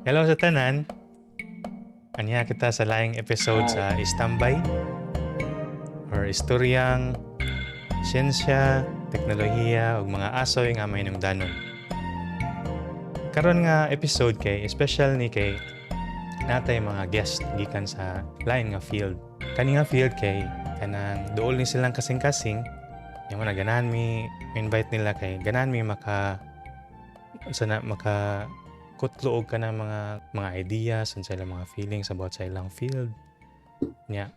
Hello sa tanan. Anya kita sa laing episode sa Istambay or istoryang siyensya, teknolohiya ug mga asoy nga mahinungdanon. Karon nga episode kay special ni kay natay mga guest gikan sa lain nga field. Kani nga field kay kanang duol ni silang kasing-kasing. Yung mga ganahan mi invite nila kay ganahan mi maka unsa na maka kutlo og kanang mga ideas unsa ilang mga feelings about sa ilang field. Nya.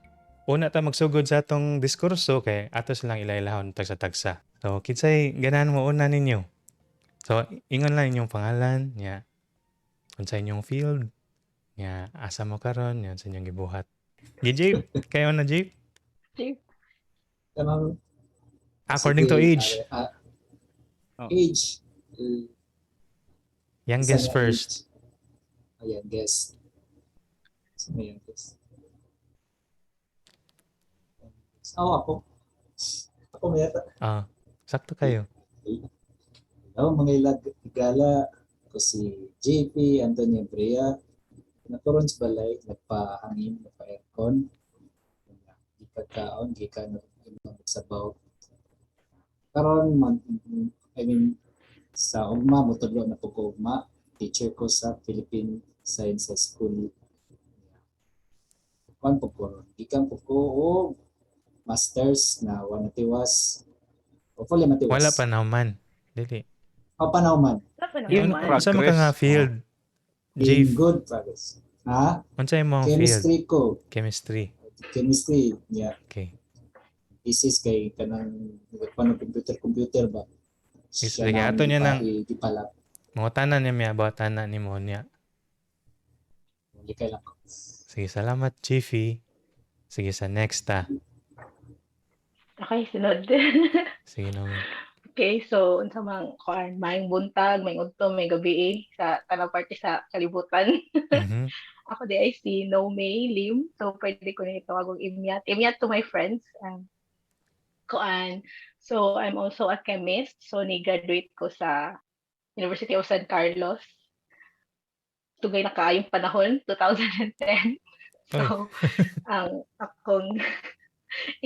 Una ta magsugod sa atong diskurso kay ato silang ilailahon tagsa-tagsa. So kinsay ganahan mo una ninyo? So ingon lang inyong pangalan, nya unsa inyong field, nya asa mo karon, nya unsa inyong gibuhat. Gi Jeep, kayo na, Jeep? Kanang According to sige, age. Oh. Age. Youngest isa na first. age. Oh, youngest. Sino youngest? Oh, ako. Ako may yata. Ah, sakto kayo. Hello, mga ilag igala. Ako si JP Antonio Brea. Nakaroon sa balay, nagpahangin, nagpa-aircon. Gikan kaon, gikan sabaw. Karon man, I mean, sa ugma, mutudlo na po ko ugma. Teacher ko sa Philippine Science High School. Kuan po ko ron. Gikan po ko og masters na wa natiwas. Hopefully matiwas. Wala pa naman. Dili. O pa naman. Wala pa Yun, naman. Progress. unsa man ka nga field? In Jeep, good progress. Ha? unsa imong field? Chemistry ko. Chemistry. Chemistry. Yeah. Okay. Thesis kay kanang nagpa computer computer ba? Yes, Siya sige, na ato ang niya gipala. Mangutana niya miya about ana nimo niya. Likay lang ko. Sige, salamat, Chiefy. Sige, sa next ta. Okay, sunod. Sige, no. Okay, so unsa mang kuan, maayong buntag, maayong udto, maayong gabi eh, sa tanang parte sa kalibutan. Ako di ay si No May Lim. So pwede ko na tawagong Imyat. Imyat to my friends. Kuan. So I'm also a chemist. So ni-graduate ko sa University of San Carlos. Tugay na kaayong panahon, 2010. So ang akong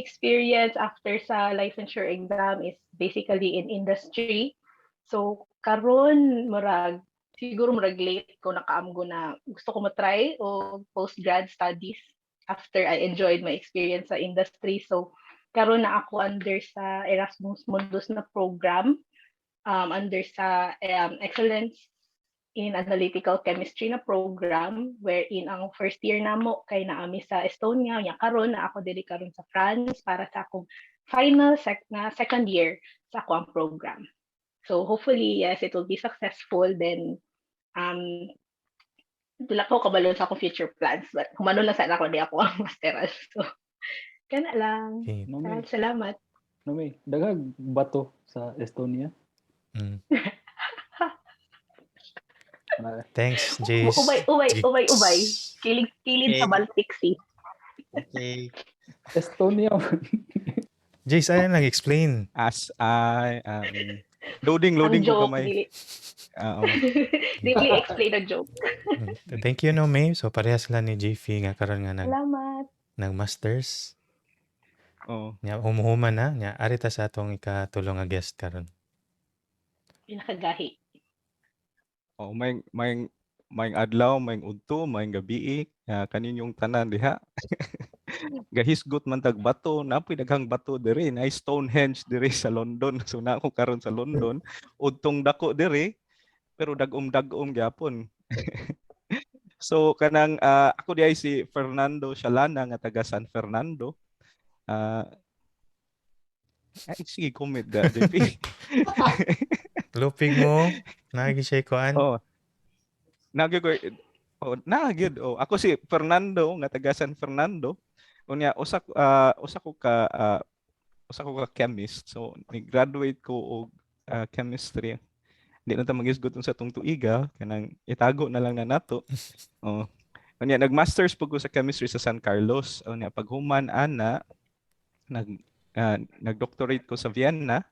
experience after sa licensure exam is basically in industry. So karon murag siguro murag late ko nakaamgo na gusto ko mo-try og postgrad studies after I enjoyed my experience sa industry. So karon na ako under sa Erasmus Mundus na program, under sa Excellence in Analytical Chemistry na program wherein ang first year namo kay naami sa Estonia, nya karon na ako diri karon sa France para sa akong final na second year sa ako ang program. So hopefully, yes, it will be successful. Then wala ko kabalo sa akong future plans, but humano lang sana ako di ako ang masteral. So kana lang. Okay. No, may, Salamat. No, may. Daghag bato sa Estonia. Wala. Thanks, Jace. Ubay, ubay, ubay, ubay. Kilid, kilid sa Okay. Baltic Sea. Okay. Estonia. Jace, ayaw nag-explain. As I loading loading Ang ko joke, kamay. dili, Oo. dili explain ang joke. Thank you, no, May. So, parehas sila ni JV nga karon nga Salamat. Nag-masters. Oo. Nya, humuhuma na. Nya, ari ta sa atong ikatulong nga guest karon. Pinakagahi. Oh, may adlaw, may udto, may gabi, kaninyong tanan diha. Gahisgot man tag bato, napoy daghang bato diri, naay Stonehenge diri sa London. So na ako karon sa London, udtong dako diri, pero dag-om-dag-om gyapon. So kanang ako di ay si Fernando Shalana nga taga San Fernando. Ay, sige, comment da, JP. Lupig mo. Nagi siya kuan. Oh. Nagyud ko oh, nagyud. Oh, ako si Fernando nga taga San Fernando. Unya usa ko ka chemist. So ni-graduate ko og chemistry. Di na ta magisgot sa tong tuiga kanang itago na lang na nato. Oh. Unya nag-masters pud ko sa chemistry sa San Carlos. Unya paghuman ana nag nag-doctorate ko sa Vienna.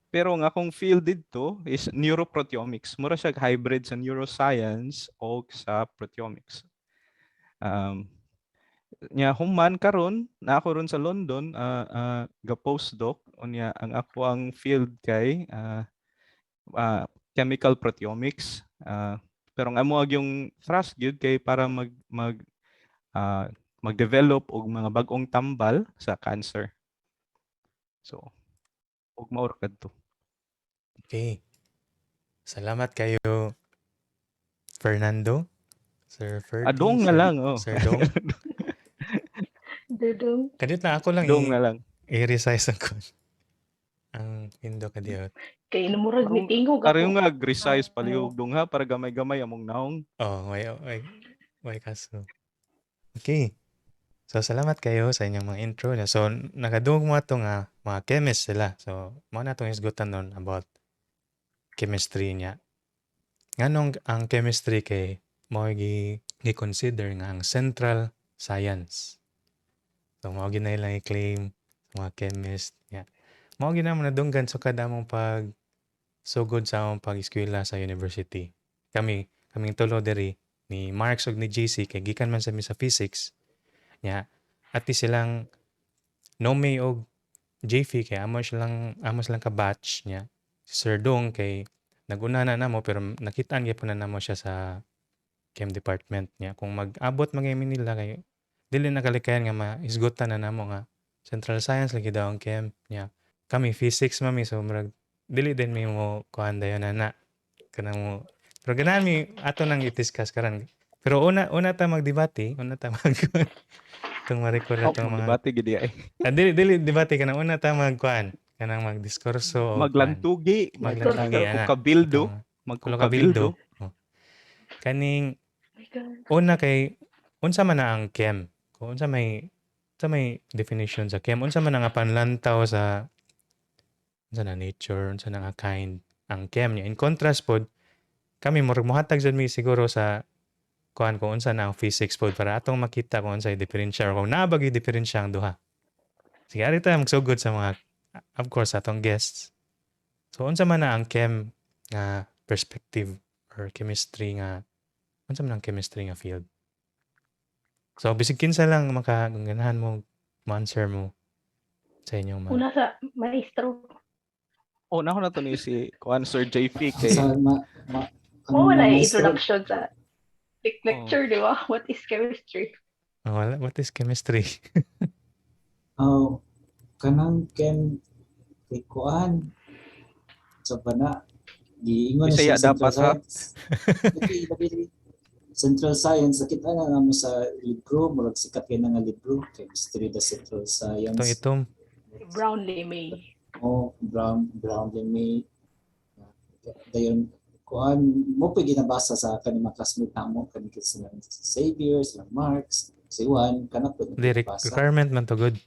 Pero ang akong field didto is neuroproteomics. Mura siya hybrid sa neuroscience o sa proteomics. Nya human karon na ako ron sa London ga postdoc, unya ang ako ang field kay chemical proteomics. Pero ang amo yung thrust gyud kay para mag mag mag-develop og mga bag-ong tambal sa cancer. So ug mao ra kadto. Okay. Salamat kayo, Fernando. Sir Ferdy. Adong na lang oh. Sir Dong. Dudong. Kadiyot na ako lang Dong na lang. I-resize ang ang window kadiyot. Kay namurag ni tingog ako. Karon nga resize palihog dong ha para gamay-gamay among naong. Oh, way kaso. Okay. So salamat kayo sa inyong mga intro. So nakadungog mo ato nga mga chemist sila. So mao na atong hisgutan nun about chemistry niya. Nganong ang chemistry kay mao gi gi-consider nga ang central science. So mao gyud na ilang i-claim mga chemist niya. Mao gyud na mo nadunggan so kada among pag sugod sa among pag-eskwela sa university. Kaming tulo diri ni Marx ug ni JC kay gikan man sa mi sa physics. Nya ati silang Nome og JV kay amo silang ka-batch niya. Si Sir Dong kay naguna na namo pero nakitaan gyapon na namo siya sa chem department niya. Kung mag-abot man mi nila kay dili na kalikayan nga mahisgutan na namo nga central science lagi daw ang chem niya. Kami physics mami, so murag dili din mi mo kuan dayon na na kanang mo. Pero ganahan mi ato nang i-discuss karon. Pero una ta magdebate, una ta mag itong ma-record Oh, atong mga debate gid ay. Ah, dili debate, kanang una ta magkuan, kanang magdiskurso o kuan. Maglantugi, Maglantugi, ana. Kabildo, Kabildo. magkabildo. Oh. Kaning Oh. Una kay unsa man na ang chem? Kung unsa may definition sa chem? Unsa man ang panlantaw sa unsa na nature, unsa na nga kind ang chem niya? In contrast pod, kami murag mohatag jud mi siguro sa kuan kung unsa na ang physics pod para atong makita kung unsay diferensya or kung naa ba gyud diferensya ang duha. Sige, ari tayo magsugod sa mga, of course, atong guests. So unsa man na ang chem nga perspective or chemistry nga unsa man ang chemistry nga field? So bisig kinsa lang maka kung ganahan mo mo-answer mo sa inyong mga Una sa maestro. Oh, nako na to ni si kuan Sir JP kay Sa ma, ma, ang Oh, wala yung maestro- introduction sa lecture, di ba? What is chemistry? Oh, wala. What is chemistry? Oh, kanang chem kay kuan sa bana giingon na Bisaya siya dapat, central ha? science. Lagi, lagi, lagi. Central science nakita na namo sa libro, murag sikat kay na nga libro, Chemistry the Central Science. Itong itom. Brownlee May. Oh, Brown May. Dayon kuan mo pa ginabasa sa kani mga classmate namo kani kay sila Xavier, sila Marx, si Juan, kana po Di, requirement man to good.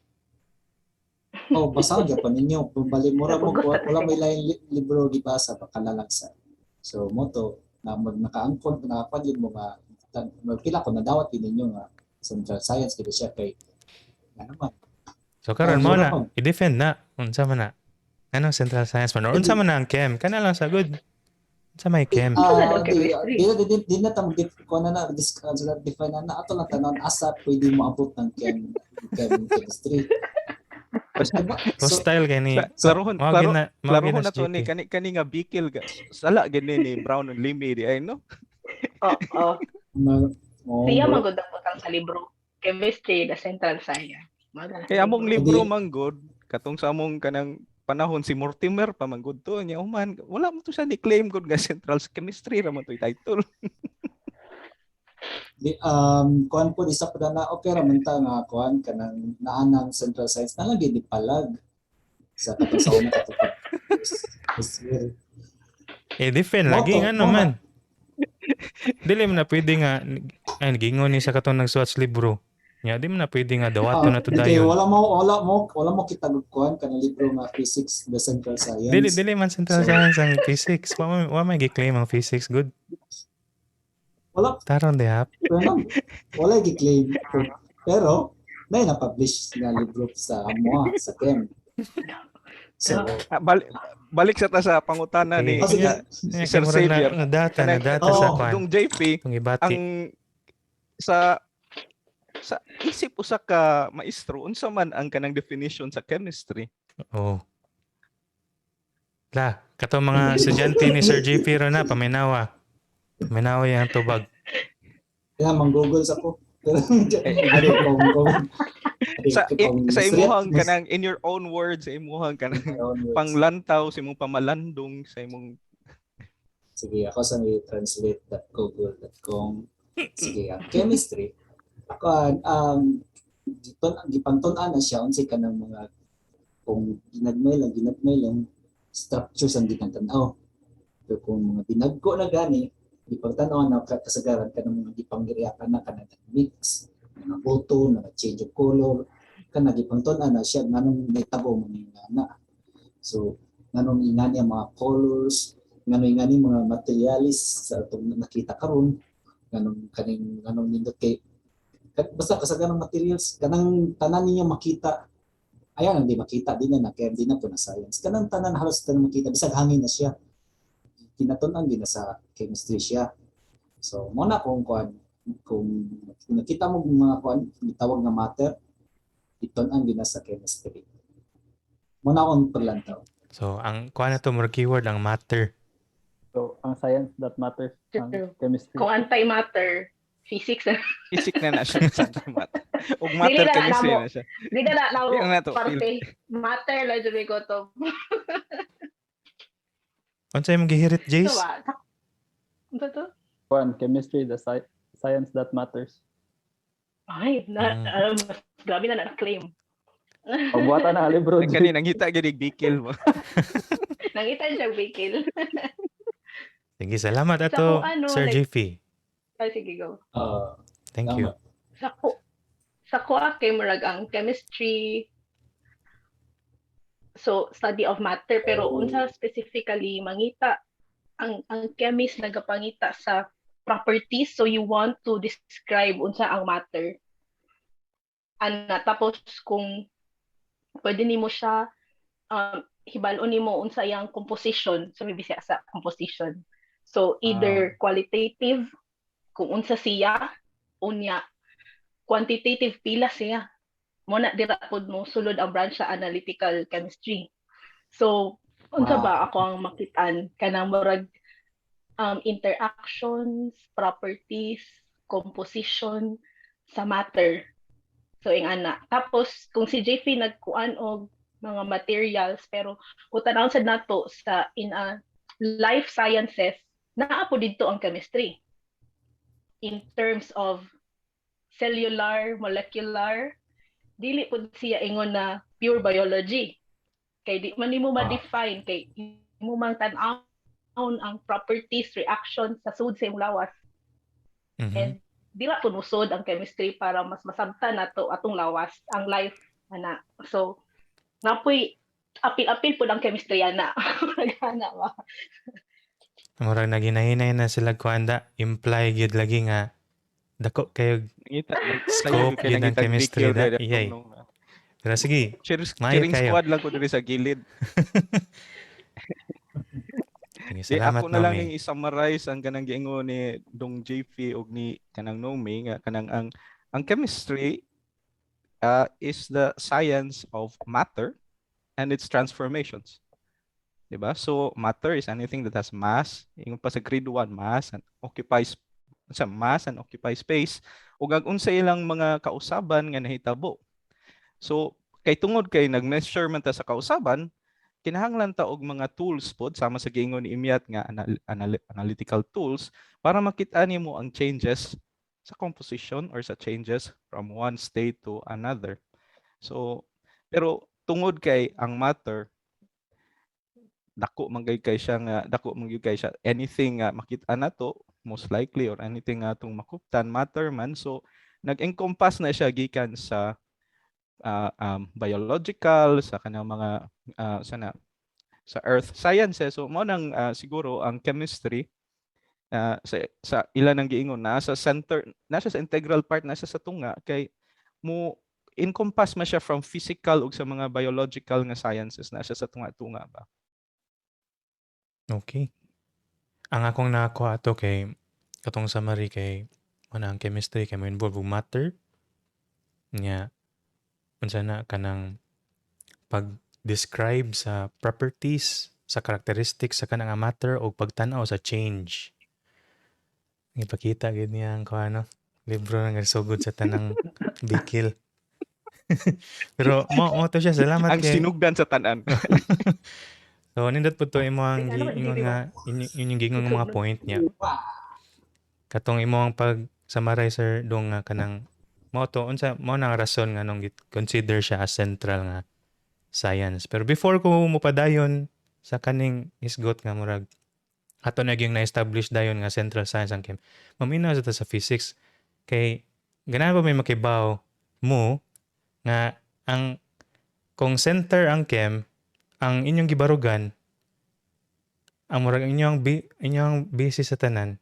Oh, basa gyapon ninyo. Kung bali mura mo wala may lain libro gibasa baka lang sa. So mo to na mag nakaangkon nakakuan yun mo nga magpila ko nadawat din ninyo nga central science kay siya kay ano man. So karon Oh, mo na sure. i-defend na unsa man na. Ano central science man or unsa man na ang chem? Kana lang sa good. Unsa may chem? Ah, Ano di chemistry? di na ta mag ko na na discuss na define na na ato lang tanon asa pwede mo abot ng chemistry. Diba? So, Hostile kay ni. Klarohon, Mao klaro, gina mao klarohon gina na sa to ni GP. kani kani nga bikil ga. Sala gini ni Brown and Limi di ay no. Oo. Oh, Siya magod ang butang sa libro. Chemistry, the central science. Mga Kay among libro Di- manggod katong sa among kanang panahon si Mortimer pa manggod to niya human wala mo to siya ni claim gud nga central chemistry ra man to title. Di, kuan po isa pa na okay ra man ta nga kuan kanang naanang central science na lang gid palag sa katong sa una katong first year. Eh, defend lagi Moto, nga naman. Dili man na pwede nga ay gingon ni sa katong nagsuwat sa libro. Nya di man na pwede nga dawaton na to Okay, dayon. wala mo kita kuan kanang libro nga physics the central science. Dili man central So- science ang physics. Wa may gi-claim ang physics good. Wala Taron dihap. pero nang, wala gi-claim pero may na-publish nga libro sa amoa sa chem. So, Ah, balik sa ta sa pangutana ni Oh, sige. Eh, Sir kay murag Xavier. na data Oo. sa kwan. Dong JP, Itong ibati. ang sa isip usa ka maestro, unsa man ang kanang definition sa chemistry? Oh. La, kato mga estudyante ni Sir JP ro na paminawa. Paminawa yung tubag. Kaya mang-google sa ko. Pero ano kung Sa imuhang kanang in your own words, sa imuhang kanang panglantaw, sa imong pamalandong, sa imong Sige, ako sa may translate.google.com. Sige, ang chemistry. Ako, gipangtun-an na siya unsay kanang mga kung ginagmay lang structures ang ginatanaw. Pero kung mga binagko na gani, gipagtan-aw na kasagaran kanang mga gipanggiriakan na kanang mix, mga boto, mga change of color, kana gipangtun-an na siya nganong nahitabo mga ingana. So, nganong ingani ang mga colors, nganong ingani mga materialis sa atong nakita karon, nganong kaning nganong nindot kay basta kasagaran materials kanang tanan ninyo makita, ayan hindi makita din na kaya hindi na po na science, kanang tanan halos tanan makita bisag hangin na siya, kinatun-an din na sa chemistry siya. So mo na kung kuan, kung nakita mo mga kuan gitawag nga matter, itun-an din na sa chemistry. Mo na akong paglantaw. So, ang kuan na to, more keyword ang matter. So, ang science that matters, ang True. chemistry. Kung anti-matter, physics na. Physics na na siya sa matter. Ug matter Dili na chemistry namo. na siya. Di na na namo Di na to, parte. Matter lang jud ko to. Unsa imong gihirit, So, Jace? ba? Unsa to? Kuan, chemistry, the science that matters. Ay, na, mas grabe na na-claim. Pagbuhatan na libro. Kani nangita gyud og bikil mo. Nangita siya bikil. Sige, salamat Sa ato, kung ano, Sir like- JP. Ay, sige, go. Thank you. Tama. Sa ko kay murag ang chemistry, so study of matter, pero unsa specifically mangita ang chemist nagapangita sa properties, so you want to describe unsa ang matter ana, tapos kung pwede nimo siya hibal-on nimo unsa iyang composition, so may bisaya sa composition, so either qualitative kung unsa siya, unya quantitative pila siya, mo na dira pod mo sulod ang branch sa analytical chemistry. So unsa ba ako ang makitaan kanang murag interactions, properties, composition sa matter. So ing ana. Tapos kung si JP nagkuan og mga materials, pero kung tan-awon sad nato sa in a life sciences, naa po didto ang chemistry. In terms of cellular, molecular, dili pud siya ingon na pure biology. Kay di man nimo ma-define kay imo mang tan-awon ang properties, reaction sa sud sa imong lawas. And dira pud musod ang chemistry para mas masabtan nato atong lawas, ang life ana. So napoy apil-apil pud ang chemistry ana. Ana ba? Murag naginahinay na sila kuanda, imply gyud lagi nga dako kayo Nangita scope kay yun ang nangita chemistry bikil da. diri Iyay. atong nung- Pero sige, Maayo Cheering kayo. squad lang ko diri sa gilid. Sige, Di, salamat ako na lang Nomi. yung i-summarize ang kanang giingon ni Dong JP og ni kanang Nomi nga kanang ang chemistry is the science of matter and its transformations. Diba? So matter is anything that has mass, ingon pa sa grade 1, mass and occupies sa mass and occupy space ug ang unsa ilang mga kausaban nga nahitabo. So kay tungod kay nag-measure man ta sa kausaban, kinahanglan ta og mga tools pod sama sa giingon ni Imyat nga analytical tools para makita nimo ang changes sa composition or sa changes from one state to another. So pero tungod kay ang matter dako man gay kay siya nga dako man gyud kay siya, anything nga makita nato most likely or anything nga atong makuptan matter man, so nag-encompass na siya gikan sa biological, sa kanang mga sana sa earth sciences. So mao nang siguro ang chemistry sa ilan ang giingon nasa center, nasa sa integral part, nasa sa tunga kay mo encompass man siya from physical ug sa mga biological nga sciences na siya sa tunga-tunga ba. Okay. Ang akong nakuha ato kay katong summary kay una ang chemistry kay mo involve og matter nya unsa na kanang pag-describe sa properties, sa characteristics sa kanang nga matter o pagtan-aw sa change. Ipakita gid niya ang kuan, no, libro nga sugod sa tanang bikil. Pero mo to siya, salamat Ang kay sinugdan sa tanan. So nindot pud to imo ang Ano man, giingon dili nga inyong giingon nga mga point niya. Katong imo ang pag summarize, sir, dong nga kanang mao to unsa mao na ang rason nga nung consider siya as central nga science. Pero before ko mopadayon sa kaning hisgot nga murag ato na gyung na-establish dayon nga central science ang chem. Maminaw sa ta sa physics kay ganahan pa may makibaw mo nga ang kung center ang chem, ang inyong gibarugan, ang murag inyong basis sa tanan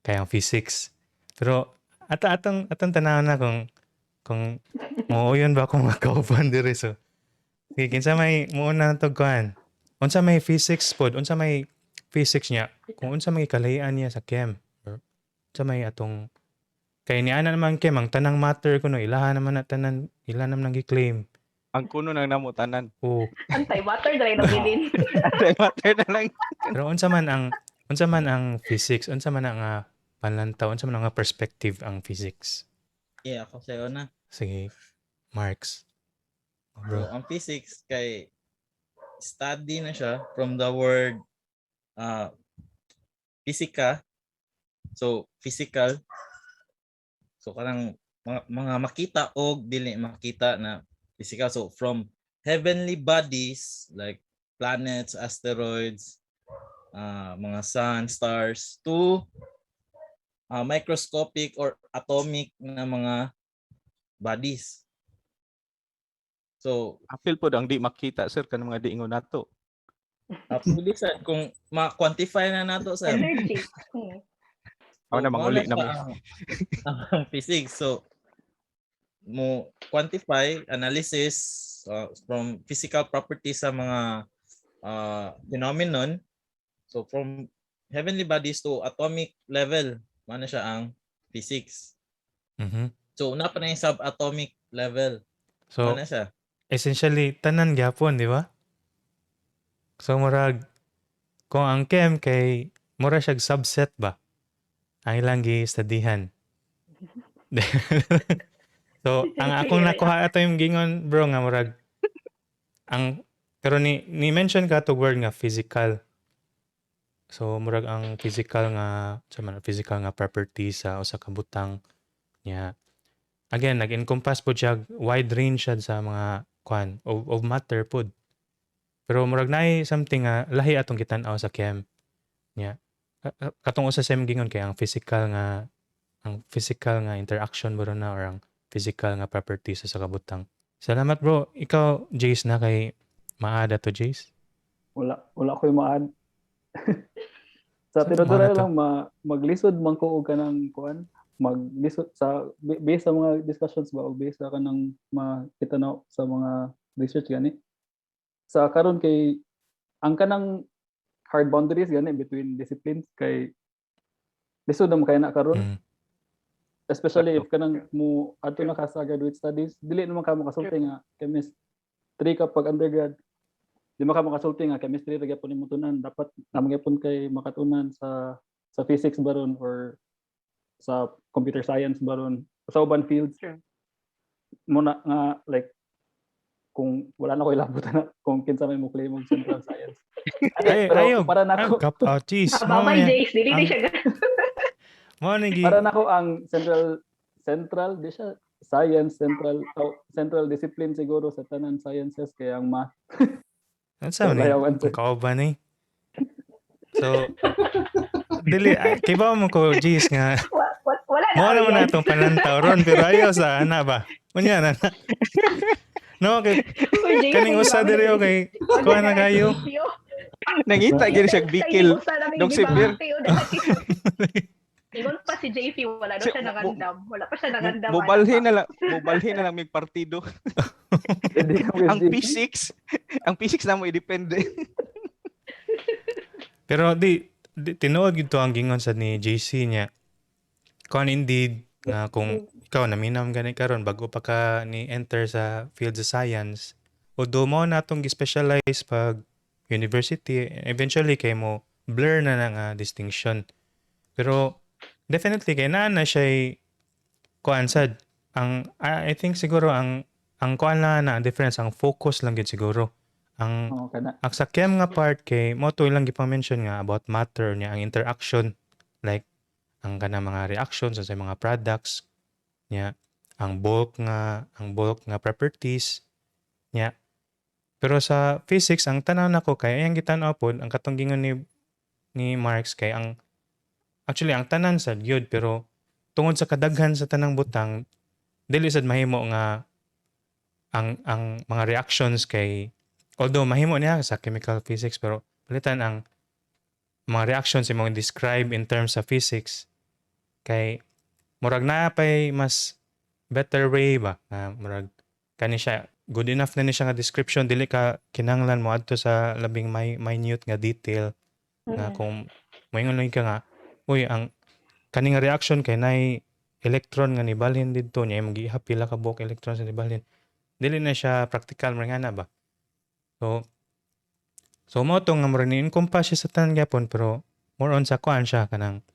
kay ang physics. Pero ata atong atong tanaw na kung mooyon ba akong makauban diri. So sige, kinsa may muuna na to, kuan, unsa may physics pod, unsa may physics niya, kung unsa may kalahian niya sa chem or unsa may atong kay niana naman chem ang tanang matter kuno, ilaha naman na tanan, ila naman nang gi-claim. Ang kuno nang namo tanan. O Anti-matter dali na bilin. Anti-matter na lang. Pero unsa man ang physics, unsa man ang panlantaw, unsa man ang perspective ang physics? Yeah, ako sa'yo na. Sige, Marks. Oh, bro. So, ang physics kay study na siya from the word physika. So, physical. So, kanang mga makita og dili makita na physical. So, from heavenly bodies like planets, asteroids, mga sun, stars, to microscopic or atomic na mga bodies. So, Apil pod ang di makita, sir, kanang mga diingon nato. Pwede sad kung ma-quantify na nato, sir. Energy. Ako na So, mao manguli na na siya mo. ang physics. So, mo quantify, analysis from physical properties sa mga phenomenon. So, from heavenly bodies to atomic level, mao na siya ang physics. So, una pa na yung subatomic level. So, Mao na siya. Essentially, tanan gyapon, di ba? So, murag, kung ang chem kay, mura siyag subset ba? Ang ilang gi-studyhan. So, ang akong nakuha ato yung gingon, bro, nga murag, ang, pero ni mention ka to word nga physical. So, murag ang physical nga, sa man, physical nga properties sa usa ka butang niya. Again, nag-encompass po siya, wide range siya sa mga kwan of matter pod. Pero murag naay something nga lahi atong gitan-aw sa chem niya. Katong usa sa imong gingon kay ang physical nga interaction bro na or ang physical nga properties sa kabutang. Salamat, bro. Ikaw, Jace, na kay maada to, Jace? Wala, wala ko'y ma-add. Sa Sa tinuturay mga to. lang maglisod man ko og kanang kuan, maglisod sa based sa mga discussions ba o based sa kanang makita na sa mga research gani. Sa karon kay ang kanang hard boundaries gani between disciplines kay lisod na kay na karon. Especially if kanang mo adto na ka sa graduate studies, dili naman ka makasulti nga chemistry ka pag undergrad. Di man ka makasulti nga chemistry ra gyapon nimo tunan. Dapat naman gyapon kay makatunan sa physics baron or sa computer science baron sa uban fields. Muna nga like kung wala na ko ilabutan na kung kinsa may mo claim og central science. Ay, Pero ayaw. para nako Cop out, jeez. Ah, Mao bye, ni Jace. Dili ni siya mao ni para nako ang central central di siya science central, oh, central discipline siguro sa tanan sciences kay ang math. Unsa man ni? Ayaw answer. Ang kauban ni. So dili ay, kay ba mo ko, Jace, nga Wala na mao naman ako na yan. itong panlantaw ron pero ayaw sa ana ba. Unya na na. No, kay Uy, Jace, kaning usa grabe diri na. okay. Kuha na kayo. Nangita gyud siya bikil. Usa na may Dong sibir. gibati, o dati. Ingon pa si JP, wala daw siya nangandam. Wala pa siya nangandam. Mobalhin na lang mig partido. Hindi ka Ang P6, ang P6 na mo i-depende. Pero di tinuod gid to ang gingon sa ni JC niya. Kuan indeed nga kung ikaw naminaw gani karon bago pa ka ni enter sa field sa science, although mo na atong gi-specialize pag university, eventually kay mo blur na na nga distinction. Pero definitely kay naa na siya kuan sad ang I think siguro ang kuan lang na ang difference, ang focus lang gid siguro. Ang Oo, kana. Ang sa chem nga part kay mo to ilang gipa-mention nga about matter niya, ang interaction, like ang kanang mga reactions sa mga products niya, ang bulk nga properties niya. Pero sa physics, ang tanaw nako kay ayang gitan-aw pod ang katong gingon ni Marx kay ang actually ang tanan sad gyud, pero tungod sa kadaghan sa tanang butang, dili sad mahimo nga ang mga reactions kay, although mahimo niya sa chemical physics, pero palitan ang mga reactions imong describe in terms of physics kay murag naa pay mas better way ba nga murag kani siya good enough na ni siya nga description, dili ka kinahanglan mo adto sa labing may minute nga detail nga kung moingon lang ka nga, "Uy, ang kani nga reaction kay nay electron nga nibalhin didto niya, imong giihap pila ka buok electrons nga nibalhin," dili na siya practical man nga na ba. So mo to nga murag ni-encompass siya sa tanan gyapon, pero more on sa kuan siya, kanang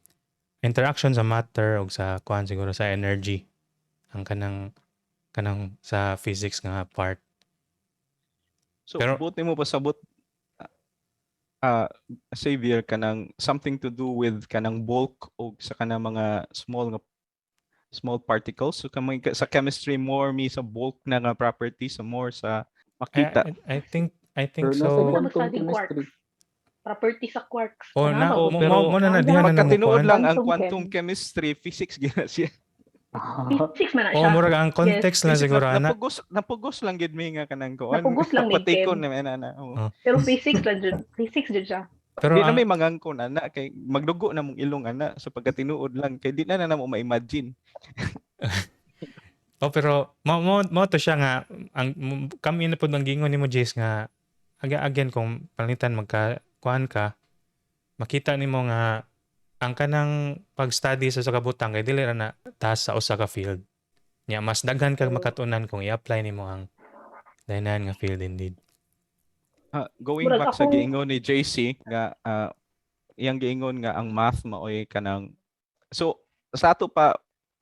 interaction sa matter ug sa kuan siguro, sa energy, ang kanang sa physics nga part. So buti mo pasabot, Xavier, kanang something to do with kanang bulk o sa kanang mga small nga small particles. So kamay sa chemistry, more mi sa bulk na nga property, so more sa makita. I think Pero nasa so. Ano quantum masyadong chemistry. quarks? Property sa quarks. Oh, Ano na ba? mo, Pero mo na na diha na namo pagkatinuod kuan. lang ang Quantum quantum chem. chemistry, physics gina siya. Physics man na Oh, siya. murag ang context lang Physics, siguro ana. napugos lang gid mi nga kanang kuan. Napugos lang mi, Patikon Ken. na ana. Oo. Oh. Pero physics lang jud. Physics jud siya. Pero Di na ang may mangangkon ana kay magdugo na mong ilong ana sa pagkatinuod lang kay di na na namo ma-imagine. Oh, pero mo to siya nga ang kami na pud ang gingon nimo, Jace, nga again kung palitan magka kuan ka, makita nimo nga ang kanang pag-study sa kabutang kay dili ra na taas sa usa ka field. Nya mas daghan kag makatunan kung i-apply nimo ang daynan nga field indeed. Going Murag back sa giingon ni JC nga iyang giingon nga ang math maoy kanang, so sa ato pa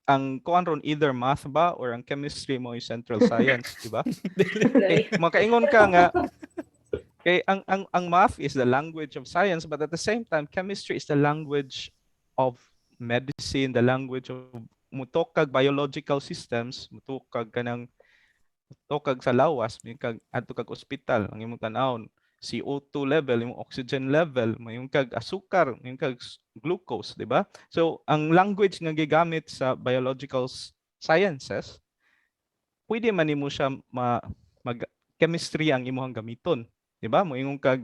ang kuan ron, either math ba or ang chemistry mo central science, di ba? Eh, makaingon ka nga kay ang math is the language of science, but at the same time chemistry is the language of medicine, the language of mutok kag biological systems, mutok kag kanang mutok kag sa lawas, may kag adto kag ospital, ang imong tan-awon CO2 level, imong oxygen level, may kag asukar, may kag glucose, di ba? So ang language nga gigamit sa biological sciences, pwede man nimo siya mag chemistry ang imong gamiton, di ba? Moingon kag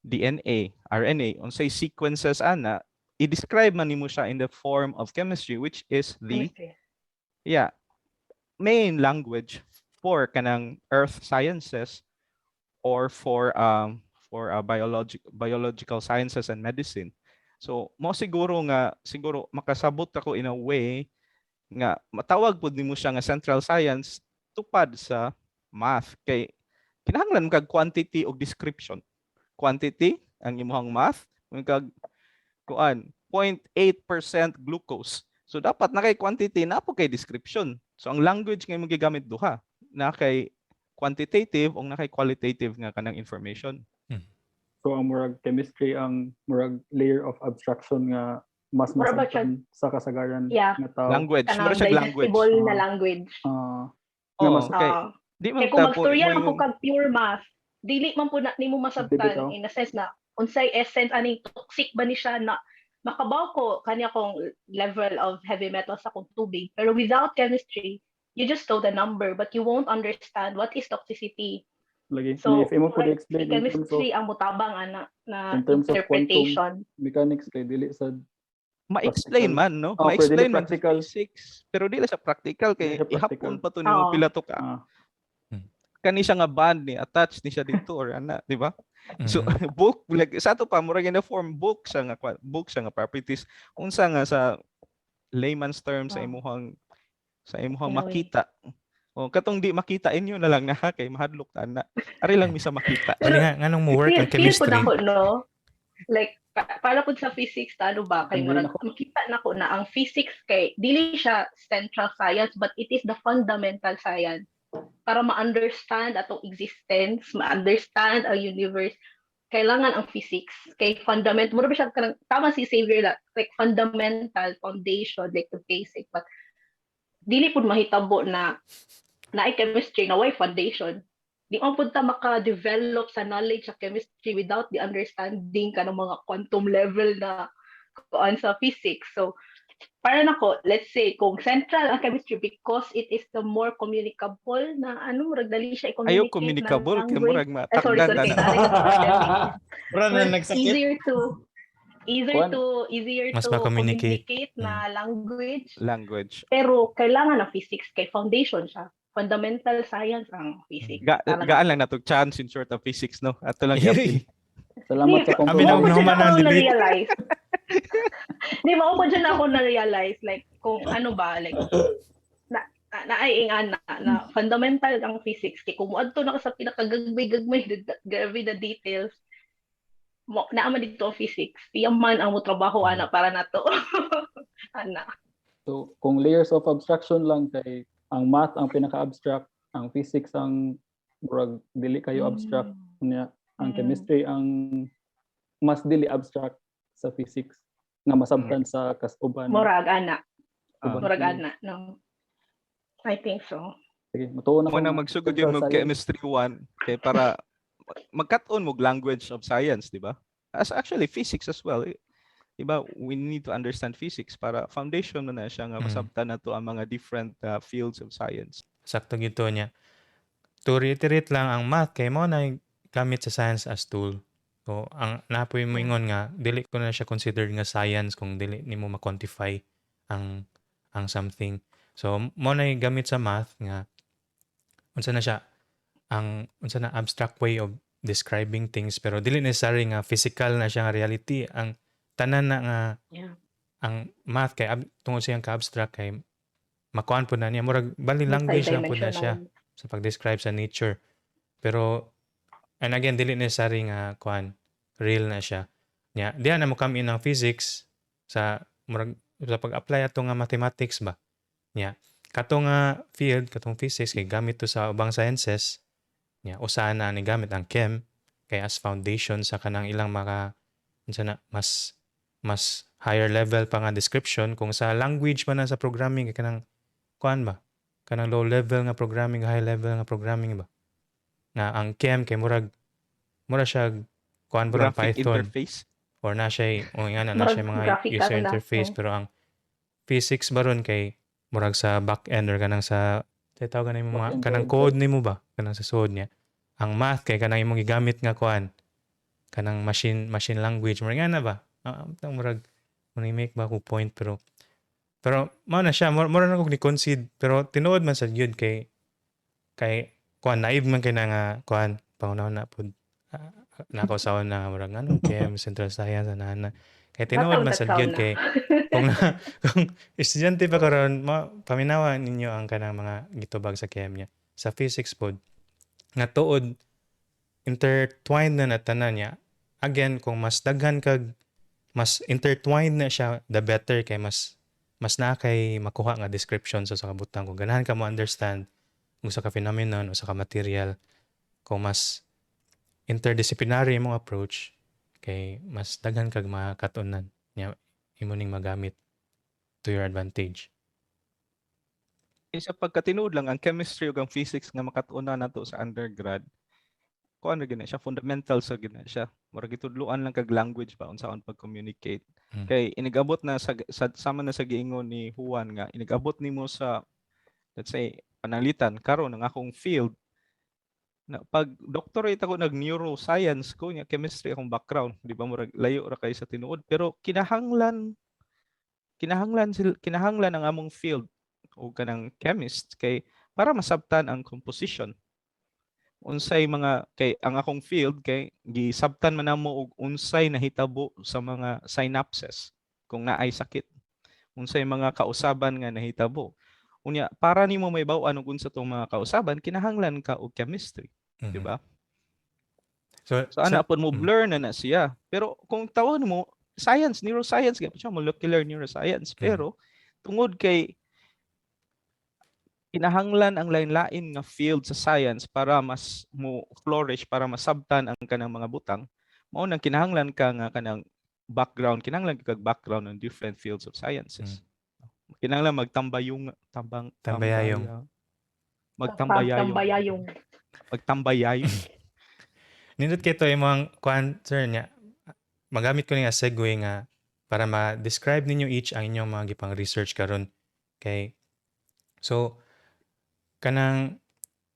DNA, RNA, unsay sequences ana, i-describe man nimo siya in the form of chemistry, which is the Chemistry. Yeah, main language for kanang earth sciences or for biological sciences and medicine. So mo siguro nga siguro makasabot ako in a way nga matawag pud nimo siya nga central science tupad sa math kay kinahanglan kag quantity og description. Quantity ang imong math, kag kuan 0.8% glucose. So dapat na kay quantity na po kay description. So ang language nga imong gigamit duha, na kay quantitative o na kay qualitative nga kanang information. So ang murag chemistry ang murag layer of abstraction nga mas Mura ba siya? masabtan sa kasagaran nga tao. Language, Kanang mura siya language. digestible na language. Nga Oo, mas kay di man Kaya kung ta po magstorya man po moingon- kag pure math, dili man po na nimo masabtan Bitaw. in a sense na unsay essence aning toxic ba ni siya na makabaw ko kanya kong level of heavy metal sa akong tubig. Pero without chemistry, you just know the number but you won't understand what is toxicity. Lagi. So, if imo po murag explain in terms of chemistry ang mutabang ana na in terms of quantum interpretation. mechanics kay dili sad Ma-explain Practical. man, no? Oh, pero dili Ma-explain man sa practical. physics, pero dili siya practical kay Dili siya practical. ihapon pa to nimo Oo. pila to ka. Kani siya nga band ni attach ni siya dito or ana, di ba? So book like sa ato pa murag in the form book siya nga book siya nga properties unsa nga sa layman's term sa imuhang In a way. makita. O katong di makita inyo na lang na ha, kay mahadlok ta na. Ari lang mi sa makita. Bali nga nganong mo work ang Feel po chemistry. na ko, no? Like, para po sa physics, ano ba, kay Hindi murag, nako. makita na ko na ang physics kay, dili siya central science, but it is the fundamental science. Para ma-understand atong existence, ma-understand ang universe, kailangan ang physics. Kay fundamental, mura ba siya, kanang, tama si Xavier na, like fundamental, foundation, like the basic, but dili pud mahitabo na naay chemistry na way foundation. Di man pud ta maka-develop sa knowledge sa chemistry without the understanding kanang mga quantum level na kuan sa physics. So, para nako, let's say kung central ang chemistry because it is the more communicable na ano, murag dali siya i-communicate Ayaw communicable na kay language. murag Ay, sorry, matakdan sorry, na. kay naay sa pandemic. Bro, na Well, nagsakit. easier Kuan. to easier Mas to ma-communicate. communicate na language, Language. pero kailangan ng physics kay foundation siya, fundamental science ang physics. Para Gaan lang nato chance in short of physics, no? Ato lang i-appeal. Salamat sa Abi na Mao po compromise. dyan human ako ang debate. na-realize. Di ba, po dyan ako na-realize, like, kung ano ba, like, na, na, naay na, na fundamental ang physics. Kaya kung muadto na ka sa pinakagagmay-gagmay, grabe na details, mo, naa man dito ang physics. Iyan man ang mo trabaho, ana, para nato. Ana. So, kung layers of abstraction lang kay ang math ang pinaka-abstract, ang physics ang murag dili kayo abstract niya, ang chemistry ang mas dili abstract sa physics nga masabtan sa kasuban. Murag, ana. Uban. Murag, ana. No. I think so. Sige, mutuo na Mo na ko nga magsugod yung central mag science. chemistry 1 kay para magkat-on mo language of science, di ba? As actually physics as well. Eh. Di ba? We need to understand physics para foundation na na siya nga masabtan nato ang mga different fields of science. Sakto gito niya. To reiterate lang, ang math kay mo na gamit sa science as tool. So ang napoy mo ingon nga dili ko na siya considered nga science kung dili nimo ma-quantify ang something. So mo na gamit sa math nga unsa na siya ang unsa na abstract way of describing things, pero dili necessary nga physical na siya nga reality ang tanan na nga ang math kay tungod siyang ka-abstract kay makuan po na niya, murag bali language lang po na siya Multidimensional. sa pag-describe sa nature. Pero and again, dili necessary nga kuan real na siya. Nya diha na mo come in ang physics sa murag sa pag-apply ato nga mathematics ba. Nya kato nga field, katong physics kay gamit to sa ubang sciences. Nya usaha na ni gamit ang chem kay as foundation sa kanang ilang maka unsa na mas mas higher level pa nga description. Kung sa language man na sa programming kay kanang kuan ba, kanang low level nga programming, high level nga programming ba, nga ang chem kay murag mura siya kuan ba, Graphic Python interface. Or na siya o nga na, na Murag siya mga graphical user na, interface, oh. pero ang physics baron kay murag sa back end or kanang sa tawag na imong mga Back-end kanang oriented. code nimo ba, kanang sa sod niya. Ang math kay kanang imong gigamit nga kuan kanang machine machine language, murag nga na ba. Ah, murag mo make ba ko point, pero pero mao na siya, mura na kog ni concede, pero tinuod man sa gyud kay kay kuan naive man kay na nga kuan pangunaw na pud, nako sa na nga murag ano chem central science ana ana kay tinuod man sa Bataw gyud na. Kay kung estudyante pa karon mo, paminawa ninyo ang kanang mga gitubag sa chem niya sa physics pod nga tuod intertwined na na tanan niya. Again, kung mas daghan kag mas intertwined na siya, the better, kay mas mas na kay makuha nga description sa kabutang kung ganahan ka mo understand kung sa ka phenomenon o sa ka material. Kung mas interdisciplinary imong approach kay mas daghan kag makatunan nya imo ning magamit to your advantage. Kay sa pagkatinuod lang ang chemistry ug ang physics nga makatuonan nato sa undergrad, kuan ra gyud na siya, fundamental sa gyud na siya. Murag gitudloan lang kag language ba unsaon pag-communicate. Kay inigabot na sa sama na sa giingon ni Juan nga inigabot nimo sa, let's say, pananglitan karon ang akong field na pag doctorate ako nag neuroscience ko nya chemistry akong background, di ba? Murag layo ra kay sa tinuod, pero kinahanglan Kinahanglan ang among field o kanang chemist kay para masabtan ang composition, unsay mga, kay ang akong field kay gisabtan man namo og unsay nahitabo sa mga synapses kung naay sakit, unsay mga kausaban nga nahitabo. Unya para nimo mahibaw-an og unsa tong mga kausaban, kinahanglan ka og chemistry, di ba? So, So ana pod mo blur na na siya. Pero kung tawag mo science, neuroscience gyud siya, molecular neuroscience. Pero tungod kay kinahanglan ang lain-lain nga field sa science para mas mo flourish, para masabtan ang kanang mga butang, mao nang kinahanglan ka nga kanang background, kinahanglan kag background on different fields of sciences. Kinahanglan magtambayong tambang Tambayayong. Magtambayayong. Tambayayong. Magtambayayong. Nindot kay to imong kuan, sir, niya. Magamit ko ni nga segue nga para ma-describe ninyo each ang inyong mga gipang research karon kay so kanang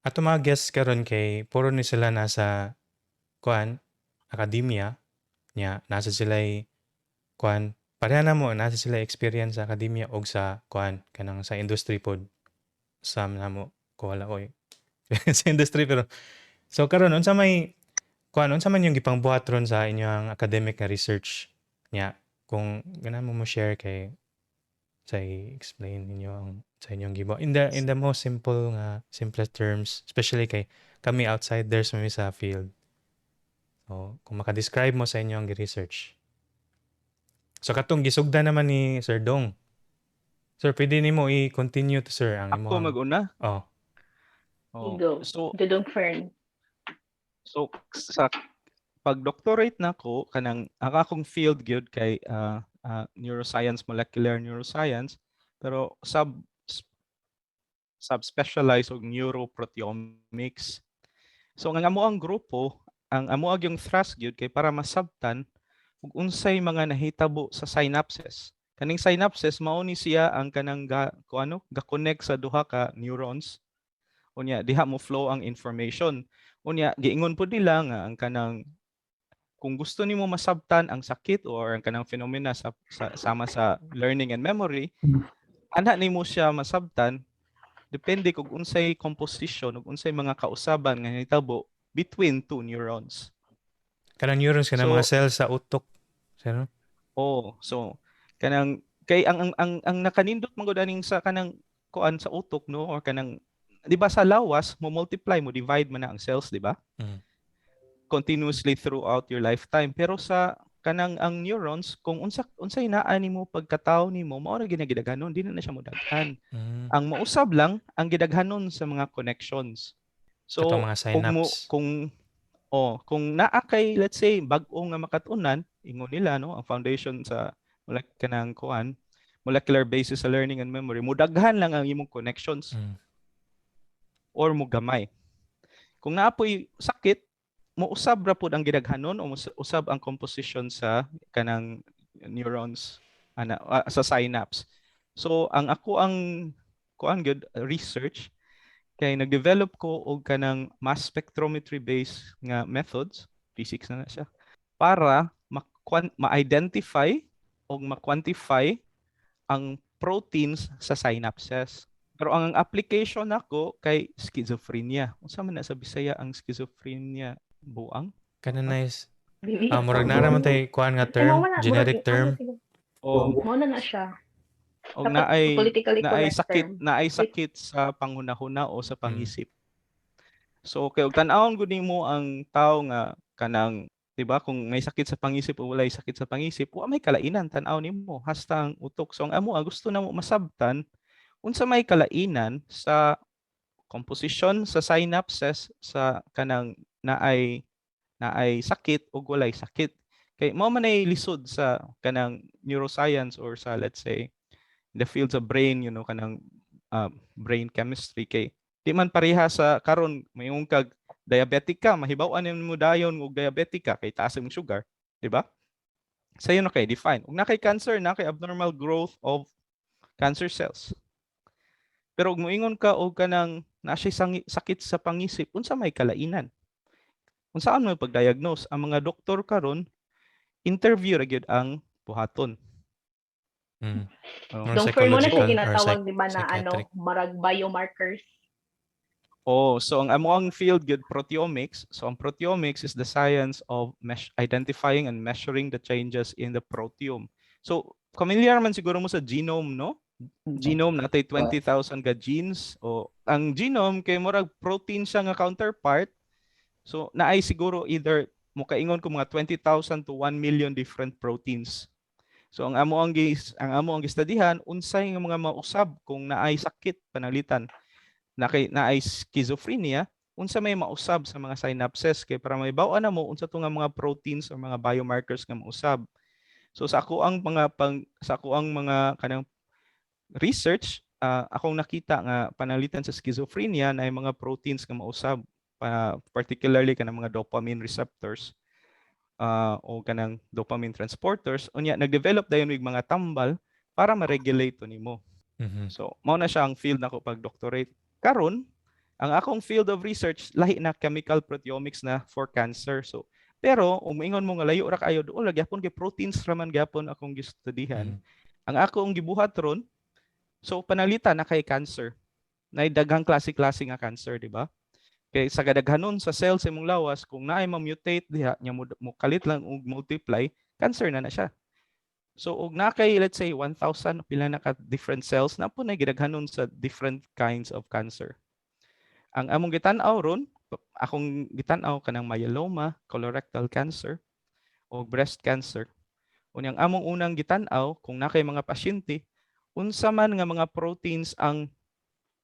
ato mga guests karon kay puro ni sila nasa kuan, akademya nya, nasa sila kuan, pareha na mo nasa sila experience sa akademya og sa kuan, kanang sa industry pod. Sam na mo ko wala ko sa industry, pero so karon unsa may kuan, unsa man yung gipangbuhat ron sa inyong academic nga research nya, kung ganahan mo mo share kay sa explain ninyo ang sa inyong gibuhat in the most simple nga simplest terms, especially kay kami outsiders mami sa field. So kung maka-describe mo sa inyong gi-research. So katong gisugda naman ni Sir Dong. Sir, pwede nimo i-continue to, sir, ang Ako imong mag-una. Oh. Oh. Go. So Dudong Fern. So sa pag-doctorate nako, kanang ang akong field gyud kay neuroscience, molecular neuroscience, pero sub specialize og neuroproteomics. So ang amo ang grupo, ang amo yung thrust gyud kay para masabtan ug unsay mga nahitabo sa synapses. Kaning synapses mao ni siya ang kanang ga, ko ano, ga-connect sa duha ka neurons. Unya diha mo flow ang information. Unya giingon pud nila nga ang kanang kung gusto nimo masabtan ang sakit or ang kanang phenomena sa sama sa learning and memory, ana nimo siya masabtan depende kung unsay composition ug unsay mga kausaban nga nahitabo between two neurons. Kanang neurons, kanang So mga cells sa utok, sir, no? Oh, so kanang kay ang nakanindot man gud aning sa kanang kuan sa utok, no, or kanang di ba sa lawas mo multiply, mo divide man na ang cells, di ba? Continuously throughout your lifetime. Pero sa kanang ang neurons, kung unsa unsay naa nimo pagkatawo nimo, mao ra ginagidaghanon, di na na siya modaghan. Ang mausab lang ang gidaghanon sa mga connections. So Katong mga kung mo synapse. Kung oh, kung naa kay, let's say, bag-o nga makatunan, ingon nila, no, ang foundation sa kanang kuan, molecular basis sa learning and memory, mudaghan lang ang imong connections or mugamay. Kung naa poy sakit, mousab ra pud ang gidaghanon o usab ang composition sa kanang neurons ana sa synapse. So ang ako ang kuan gyud research kay nag-develop ko og kanang mass spectrometry based nga methods, physics na na siya, para ma-identify o ma-quantify ang proteins sa synapses. Pero ang application nako kay schizophrenia. Unsa man na sa Bisaya ang schizophrenia? Buang? Kana nice. Dili. Ah, murag naa man tay kuan nga Ay, term, mao na, generic murag, term. ano siguro. O Mao na na siya. og Dapat naay politically naay correct sakit term. naay sakit sa panghunahuna o sa pangisip. So kay og tan-awon gud nimo ang tawo nga kanang, 'di ba, kung may sakit sa pangisip o walay sakit sa pangisip, wa may kalainan tan-aw nimo hasta ang utok. So ang amo ang gusto namo masabtan, unsa may kalainan sa composition sa synapses sa kanang naay sakit ug walay sakit. Kay mao man ay lisod sa kanang neuroscience or sa, let's say, the fields of brain, kanang brain chemistry, kay di man pareha sa karon mayong kag diabetic ka, mahibaw-an nimo dayon og diabetic ka kay taas imong sugar, di ba? Sayo na kay define. Ug na kay cancer, na kay abnormal growth of cancer cells. Pero ug moingon ka og kanang naa siya sakit sa pangisip, unsa may kalainan? Unsaan mo pag-diagnose? Ang mga doktor karon, interview ra gyud ang buhaton. Oh. More Dong for mo na siya psychological or ginatawag, di ba, na ano, psychiatric. Marag biomarkers. Oh, so ang amo ang field gyud proteomics. So ang proteomics is the science of identifying and measuring the changes in the proteome. So familiar man siguro mo sa genome, no? Genome natay 20,000 ka genes o ang genome kay murag protein siya nga counterpart. So naay siguro either mokaingon ko mga 20,000 to 1 million different proteins. So ang amo ang gistudihan unsay nga mga mausab kung naay sakit, pananglitan na kay naay schizophrenia, unsa may mausab sa mga synapses, kay para mahibaw-an na mo unsa to nga mga proteins or mga biomarkers nga mausab. So sa ako ang mga kanang research, akong nakita nga pananglitan sa schizophrenia na mga proteins nga mausab pa, particularly kanang mga dopamine receptors o kanang dopamine transporters. Unya nag-develop dayon mig mga tambal para ma-regulate to nimo. So mao na siya ang field nako pag doctorate. Karon, ang akong field of research lahi na, chemical proteomics na for cancer. So pero umiingon mo nga layo ra kaayo, duol ra gyapon kay proteins ra man gyapon akong gistudihan. Ang akong gibuhat ron, so pananglitan na kay cancer. Nay daghang klase-klase nga cancer, di ba? Kay sa kadaghanon sa cells sa imong lawas, kung naay ma-mutate diha nya mo kalit lang og multiply, cancer na na siya. So og na kay, let's say, 1,000 pila na ka different cells na po na gidaghanon sa different kinds of cancer. Ang among gitan-aw ron, akong gitan-aw kanang myeloma, colorectal cancer o breast cancer. Unyang among unang gitan-aw, kung na kay mga pasyente, unsa man nga mga proteins ang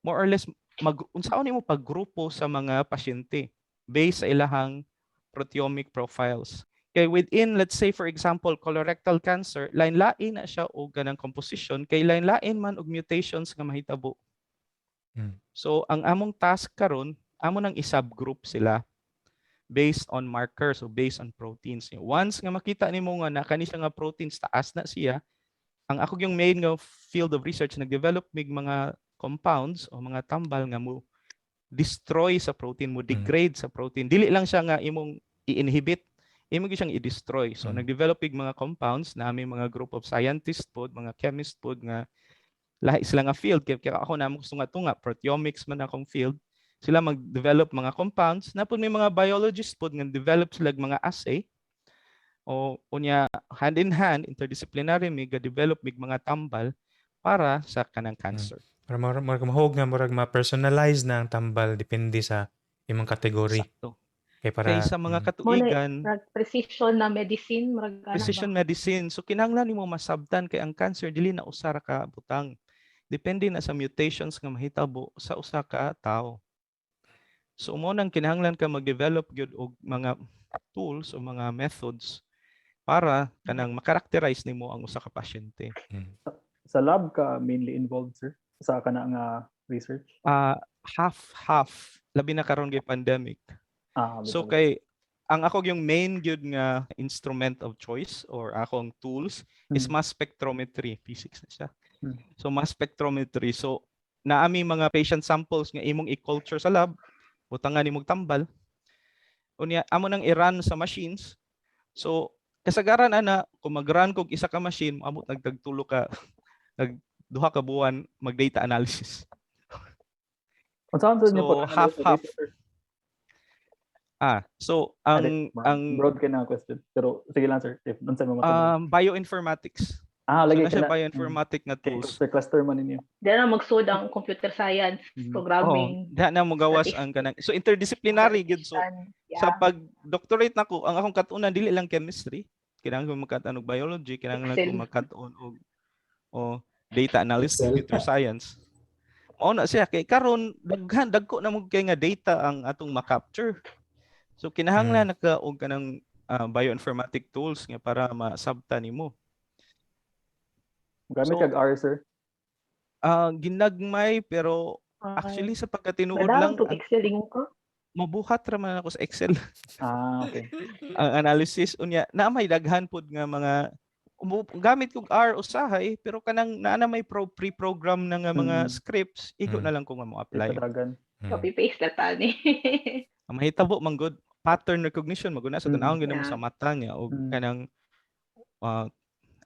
more or less mag unsaon nimo paggrupo sa mga pasyente based sa ilahang proteomic profiles. Kay within, let's say for example, colorectal cancer, lain-lain na siya og kanang composition kay lain-lain man og mutations nga mahitabo. So ang among task karon, amo nang i-subgroup sila based on markers o based on proteins. Once nga makita nimo nga na kani siya nga proteins taas na siya, ang ako yung main nga field of research, nag-develop mig mga compounds o mga tambal nga mo destroy sa protein, mo degrade sa protein. Dili lang siya nga imong i-inhibit, imo gyud siyang i-destroy. So nag-develop mig mga compounds na aming mga group of scientists pod, mga chemist pod nga lahi sila nga field kay ako na gusto nga tunga proteomics man akong field, sila mag-develop mga compounds na pud, may mga biologists pod nga develop sila og mga assay o unya hand in hand interdisciplinary mi ga-develop mig mga tambal para sa kanang cancer. Para murag mahog nga murag ma-personalize na ang tambal depende sa imong category. Sakto. Kay para Kay sa mga katuigan, Murag precision na medicine, murag ana ba? Precision medicine. So kinahanglan nimo masabtan kay ang cancer dili na usa ra ka butang. Depende na sa mutations nga mahitabo sa usa ka tawo. So mo nang kinahanglan ka mag-develop gyud og mga tools o mga methods para kanang makarakterize nimo ang usa ka pasyente. Sa lab ka mainly involved, sir? Sa kana nga research? Ah, half half, labi na karon kay pandemic. So bitaw. Kay ang ako yung main gyud nga instrument of choice or akong tools is mass spectrometry, physics na siya. So mass spectrometry. So naami mga patient samples nga imong i-culture sa lab, butangan nimong tambal. Unya amo nang i-run sa machines. So kasagaran ana kung mag-run kog isa ka machine, moabot nagtag tulo ka, nag 2 ka buwan mag-data analysis. Unsaon sa inyo So, pag-analyze sa half-half. data, sir? Ah, so Ade, ang ang broad kay na question. Pero sige lang, sir, if unsa may matubag. Bioinformatics. Ah, So lagi na siya kana. Bioinformatic nga Kay tools. cluster cluster man ninyo. Di na magsud ang computer science, programming. Oh, diha na mogawas ang kanang, so interdisciplinary gyud, so sa pag doctorate nako, ang akong katunan dili lang chemistry, kinahanglan ko magkat-an og biology, kinahanglan ko Excel. magkat-on og o data analysis, Excel. computer science. Mao na siya kay karon daghan dagko na mo kay nga data ang atong ma-capture. So kinahanglan na ka og kanang bioinformatic tools nga para masabta nimo. Gamit So, kag R, sir? Ah, ginagmay, pero Ay, actually sa pagkatinuod Madam, lang tug Excel ingon ko. Mabuhat ra man ako sa Excel. Ah, okay. Ang analysis unya na may daghan pod nga mga gamit kog R usahay, pero kanang naa na may pre-program na nga mga scripts, igo na lang ko nga mo apply. Padagan. Copy paste na tani. Ang mahitabo man gud pattern recognition maguna sa tan-awon gyud mo sa mata niya og kanang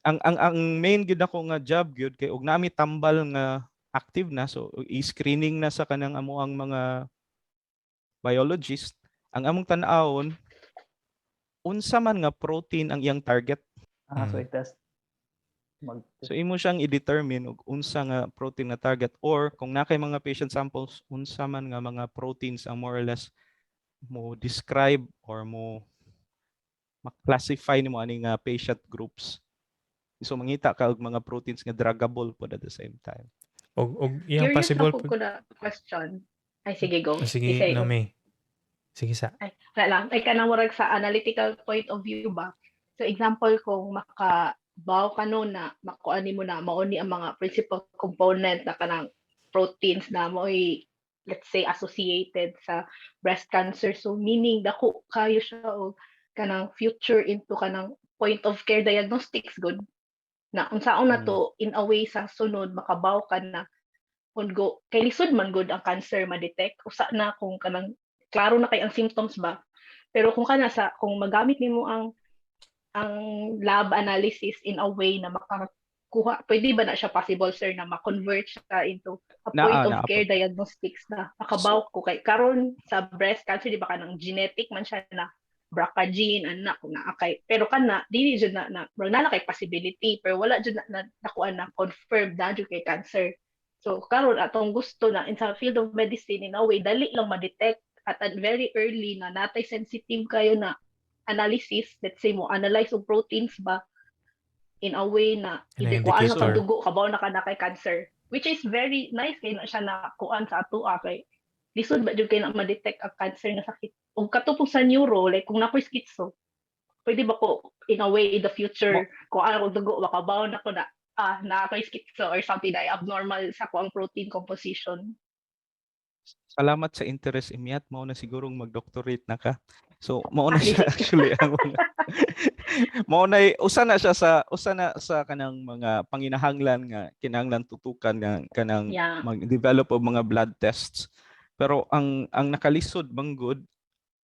Ang main gyud ako nga job gyud kay og nami tambal nga active na, so i-screening na sa kanang amo ang mga biologist, ang among tan-awon unsa man nga protein ang iyang target. Ah, so i-test. Mag So imo siyang i-determine og unsa nga protein na target, or kung naa kay mga patient samples, unsa man nga mga proteins ang more or less mo describe or mo ma-classify nimo ani nga patient groups. So mangita ka og mga proteins nga druggable pod at the same time. Og iyang Curious possible ako ko na question. Ay, sige, go. Oh, sige, Isay, no may. Sige sa. Ay, wala lang. Ay, kanang murag sa analytical point of view ba? So, example, kung makabaw ka no na makuha nimo na mao ni ang mga principal component na kanang proteins na mo'y, let's say, associated sa breast cancer. So, meaning, dako kayo siya og kanang future into kanang point of care diagnostics good. Na unsaon na to in a way sa sunod makabaw ka na kung go kay lisod man good ang cancer ma-detect, usa na kung kanang klaro na kay ang symptoms ba, pero kung kana sa kung magamit nimo ang lab analysis in a way na makakuha, pwede ba na siya possible, sir, na ma-convert siya into a Naa, point of naa care po. diagnostics na makabaw ko kay karon sa breast cancer, di ba, kanang genetic man siya na BRCA gene anak kung naa kay, pero kana dili jud na bro na kay possibility, pero wala jud na nakuha na confirmed na jud kay cancer. So karon atong gusto na in sa field of medicine, in a way dali lang ma-detect at very early na natay sensitive kayo na analysis, let's say mo analyze og proteins ba in a way na Kanang either kuan na indicator. kang dugo, kabaw na ka na kay cancer, which is very nice kay na siya na kuan sa atoa kay lisod ba jud kay na ma-detect ang cancer nga sakit. Ug katong sa neuro, like kung nakoy schizo, pwede ba ko in a way in the future kuan ako dugo, makabaw na ko na na ako'y schizo or something na abnormal sa kuang protein composition? Salamat sa interest, Imiat. Mao na sigurong mag-doctorate na ka. So mao na siya actually ang mga mao na usa na siya sa usa na sa kanang mga panginahanglan nga kinahanglan tutukan nga kanang mag-develop og mga blood tests. Pero ang nakalisod manggod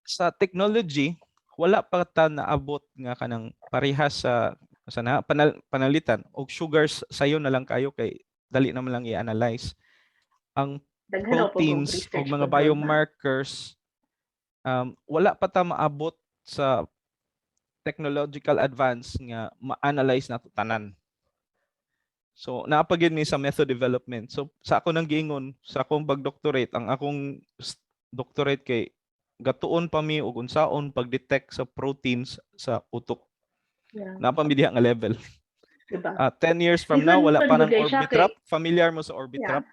sa technology, wala pa ta naabot nga kanang parehas sa na panalitan og sugars, sayo na lang kayo kay dali naman lang i-analyze. Ang Daghan na po kong proteins research o mga po doon na. biomarkers, wala pa ta maabot sa technological advance nga ma-analyze nato tanan. So naa pa gyud ni sa method development. So sa ako nang giingon sa akong pag-doctorate, ang akong doctorate kay gatuon pa mi og unsaon pag-detect sa proteins sa utok. Naa pa mi diha nga level. Diba? 10 years from now Even wala pa pag ng bagay siya Orbitrap. Familiar mo sa Orbitrap,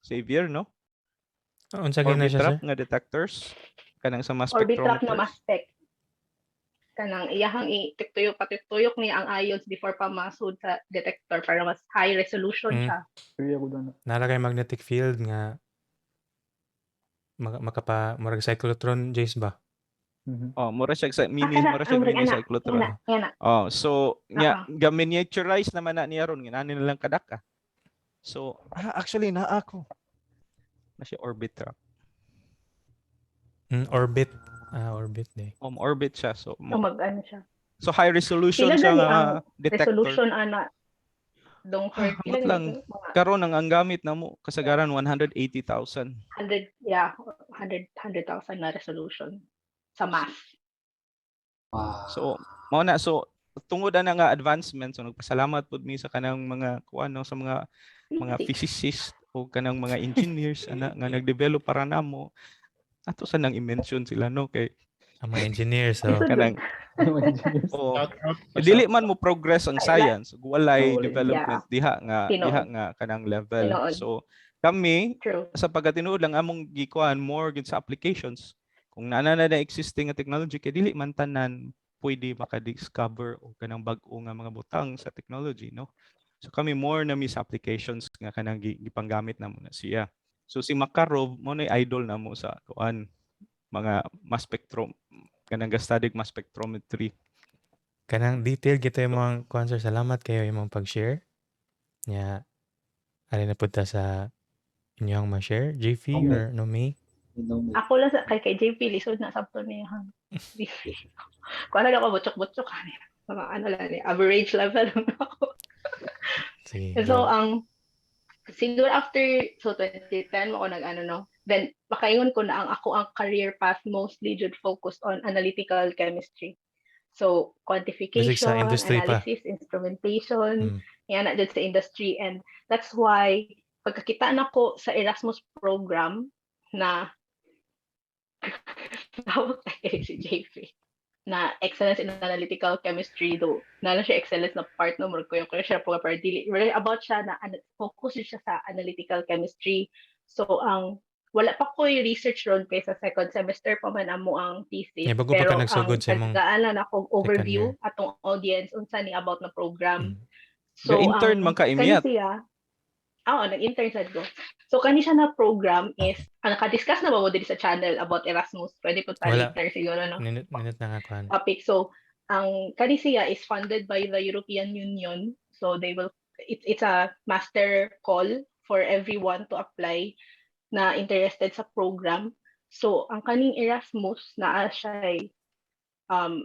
Xavier, no? Unsa gyud na siya, Orbitrap sir? nga detectors kanang sa mass Orbitrap na spectrometers. mass spec. Kanang iyahang i-tuyok patuyok niya ang ions before pa masud sa detector para mas high resolution siya. Kaya ko doon. Nara kay magnetic field nga makapa murag cyclotron Jace ba? Oh, mura siya sa mini, Ah, kana, mura siya murag mini ana, cyclotron. Ana, ana. Oh, so nya ga miniaturize naman na niya ron, ngani na lang kadaka. So, actually naa ako. Na siya Orbitrap. Orbit. Orbit di. Orbit siya. So, So, mag-ano siya. So high resolution Pila siya gani nga ang detector. Resolution ana dong for pila Amot lang. gani mga Karon ang gamit namo kasagaran 180,000. 100, yeah, 100,000 na resolution sa mass. Wow. So mao na, so tungod ana nga advancement, so nagpasalamat pud mi sa kanang mga kuan no, sa mga physicist o kanang mga engineers ana nga nagdevelop para namo. Ato sa nang i-mention sila no kay Ang mga engineers, so. Lisod kanang Mga engineers. oh, Shout out pa dili sa- man mo progress ang Ay, wala. science, walay Oh, wala. development diha nga Tinuod. diha nga kanang level. Tinuod. So kami sa pagkatinuod lang among gikuan more gyud sa applications. Kung naa na na existing nga technology kay dili man tanan pwede maka-discover o kanang bag-o nga mga butang sa technology, no? So kami more na mi sa applications nga kanang gipanggamit namo na siya. So si Makarov mo na idol namo sa kuan mga mass spectrum kanang ga-study mass spectrometry. Kanang detail kita yung mga kuan, sir. Salamat kayo imong pag-share. Nya ari na pud ta sa inyong ma-share, JP Okay. or no me? You know me. Ako lang sa kay JP lisod na sabto niya. Kuan na ako butchok-butchok ani. Mga ano lang, eh, average level lang ako. Sige. So, Go. ang siguro after, so 2010 mo ako nag-ano, no? Then, makaingon ko na ang ako ang career path mostly jud focused on analytical chemistry. So, Basic sa quantification, industry pa. Analysis, instrumentation, yan na jud sa industry. And that's why, pagkakita na ko sa Erasmus program na tawag tayo si JP na Excellence in Analytical Chemistry, though na lang siya excellence na part, no, murag kuya kuya siya po, pero dili really about siya na focus siya sa analytical chemistry. So ang wala pa ko yung research ron kay sa second semester pa man amo ang thesis. Yeah, bago pa pero ka nagsugod ang sa imong tagaan na akong overview year. Atong audience unsa ni about na program. So Ga-intern ang man ka, Imiat. Kani siya. Oo, nag-intern sad ko. So kani siya na program is naka-discuss na ba mo diri sa channel about Erasmus? Pwede po tayo Wala. Later siguro, no? Nindot, nindot na nga kuan. Topic. So ang kani siya is funded by the European Union. So they will it's a master call for everyone to apply na interested sa program. So ang kaning Erasmus naa siya,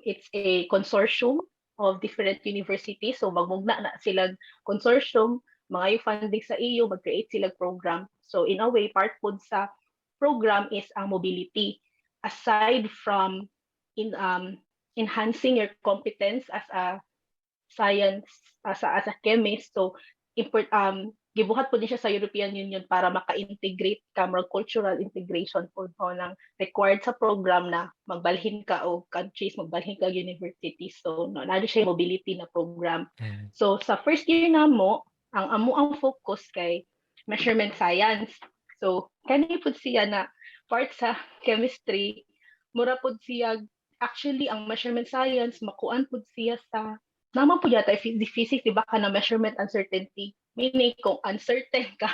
it's a consortium of different universities. So magmugna na sila consortium, mga yung funding sa EU, mag-create sila program. So in a way, part pod sa program is ang mobility. Aside from in enhancing your competence as a science, as a chemist, so import gibuhat po din siya sa European Union para maka-integrate ka, more cultural integration po no, ng required sa program na magbalhin ka o countries, magbalhin ka universities. So no, naa siya yung mobility na program. So sa first year na mo, ang amo ang focus kay measurement science. So kani pud siya na part sa chemistry, mura pud siya actually ang measurement science makuan pud siya sa naman pud yata physics, di ba, ka na measurement uncertainty. Meaning kung uncertain ka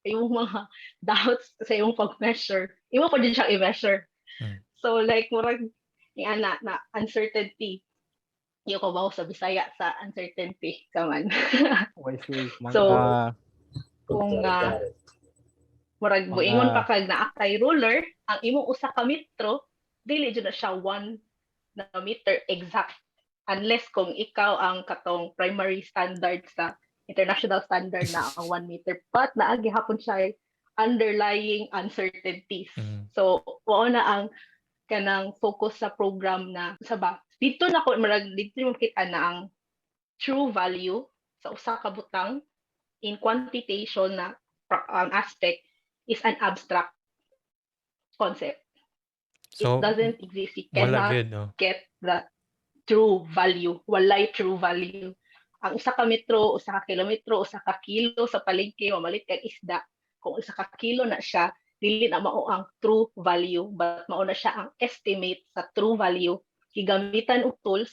yung mga doubts sa imong pag-measure, imo pud din siyang i-measure. So like murag ni ana na uncertainty. Iyo ko ba sa Bisaya sa uncertainty kaman. Wise way. Mga So, kung, murag moingon pa kag naa kay ruler, ang imong usa ka metro dili jud na siya 1 na meter exact unless kung ikaw ang katong primary standard sa international standard na ang 1 meter, but naa gihapon siya underlying uncertainties. So mao na ang kanang focus sa program na sa ba dito na ko murag dito mo makita na ang true value sa usa ka butang in quantitation na aspect is an abstract concept. So, It doesn't exist. You wala cannot gyud, no? get the true value. Walay true value. Ang usa ka metro, usa ka kilometro, usa ka kilo sa palengke, mamalit kag isda. Kung usa ka kilo na siya, dili na mao ang true value, but mao na siya ang estimate sa true value. Gigamitan og tools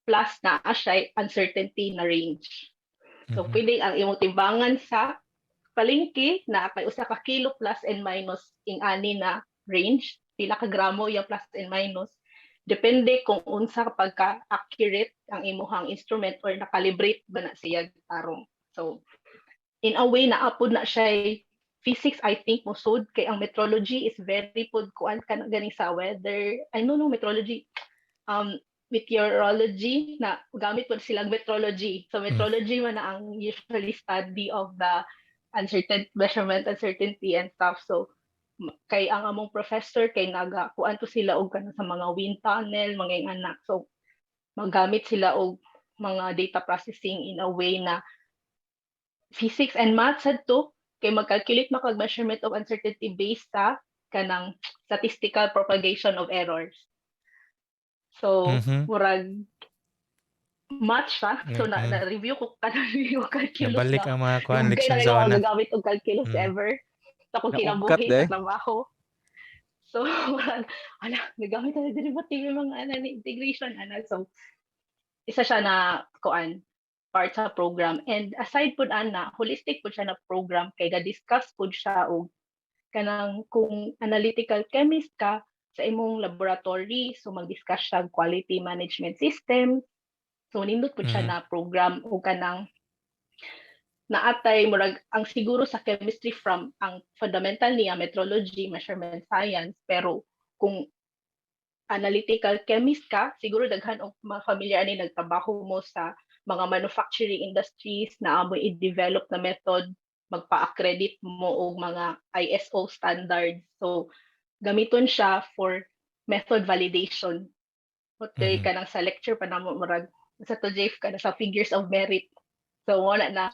plus naa siya uncertainty na range. So pwede ang imong timbangan sa palengke na kay usa ka kilo plus and minus ing ani na range, pila ka gramo yung plus and minus. Depende kung unsa pagka accurate ang imuhang instrument or na-calibrate ba na siya tarong. So in a way naa pod na siya physics, I think, mosud kay ang metrology is very pod kuan ka na gani sa weather. I know, no, metrology, meteorology na gamit pod silang metrology. So metrology man na ang usually study of the uncertain measurement uncertainty and stuff. So kay ang among professor kay naga kuan to sila og kana sa mga wind tunnel, mga anak. So magamit sila og mga data processing in a way na physics and math sad to kay mag-calculate makag measurement of uncertainty based sa kanang statistical propagation of errors. So murag math siya. So na, na-review ko kanang yung calculus Nabalik na. ang mga kuan Dugay leksyon na sa ako una. gagamit og calculus ever sa akong Naungkat kinabuhi eh. sa trabaho. So, murag, wala, nagamit na derivative yung mga ana ni integration ana. So, isa siya na kuan part sa program. And aside pud ana, holistic pud siya na program kay ga-discuss pud siya og kanang kung analytical chemist ka sa imong laboratory, so mag-discuss siya og quality management system. So nindot pud siya na program og kanang naatay murag ang siguro sa chemistry from ang fundamental niya metrology, measurement science, pero kung analytical chemist ka, siguro daghan og mga familiar ani, nagtrabaho mo sa mga manufacturing industries na amoy i-develop na method, magpa-accredit mo og mga ISO standards. So gamiton siya for method validation. Okay, kanang sa lecture pa namo, murag sa to Jeff, kana sa figures of merit. So wala na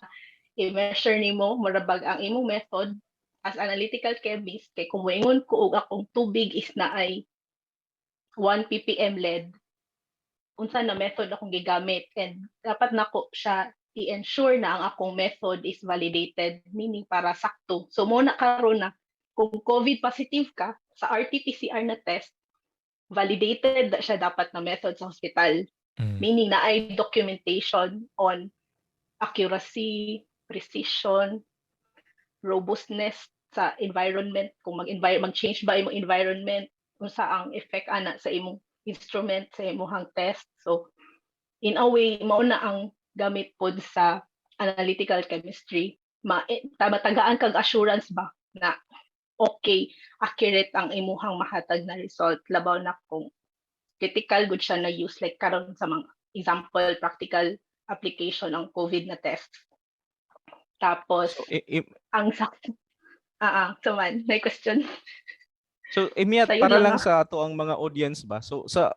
i-measure nimo murabag ang imong method as analytical chemist, kay kung moingon ko og akong tubig is na ay 1 ppm lead, unsa na method akong gigamit? And dapat nako siya i-ensure na ang akong method is validated, meaning para sakto. So mo na karon na kung COVID positive ka sa RT-PCR na test, validated na siya dapat na method sa hospital, meaning na ay documentation on accuracy, precision, robustness sa environment, kung mag-change ba imong environment, unsa ang effect ana sa imong instrument, sa imong test. So in a way, mao na ang gamit pod sa analytical chemistry. Matagaan kag assurance ba na okay, accurate ang imuhang mahatag na result, labaw na kung critical gud siya na use, like karon sa mga example, practical application ang COVID na test. Tapos So, ang sa so man, may question. So Imiat, Sayo para lang lang sa ato ang mga audience ba. So sa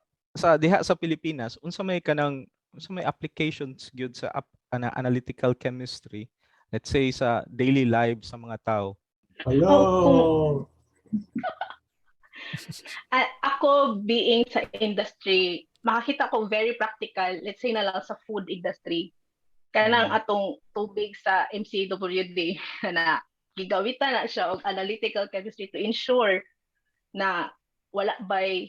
diha sa Pilipinas, unsa may kanang unsa may applications gyud sa analytical chemistry, let's say sa daily lives sa mga tao? Hello. Ah, ako being sa industry, makakita ko very practical, let's say na lang sa food industry. Kanang atong tubig sa MCWD na gigawitan na siya og analytical chemistry to ensure na wala by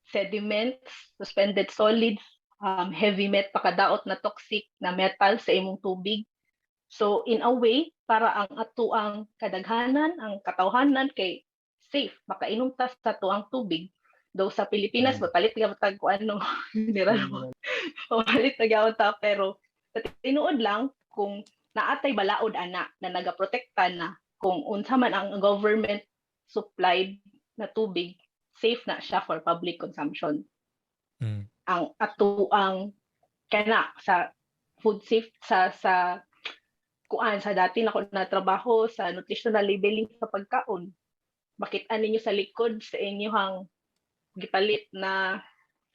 sediments, suspended solids, heavy met pakadaot na toxic na metal sa imong tubig. So in a way, para ang ato ang kadaghanan, ang katawhanan kay safe, makainom ta sa tuang tubig. Though sa Pilipinas, mapalit nga tag kung ano, mineral, mapalit na gyud ta, pero sa tinuod lang, kung naatay balaod ana na nagaprotekta na kung unsa man ang government supplied na tubig, safe na siya for public consumption. Ang ato ang kana sa food safe, sa kuan, sa dati na ko na trabaho sa nutritional labeling sa pagkaon, makita ninyo sa likod sa inyong gipalit na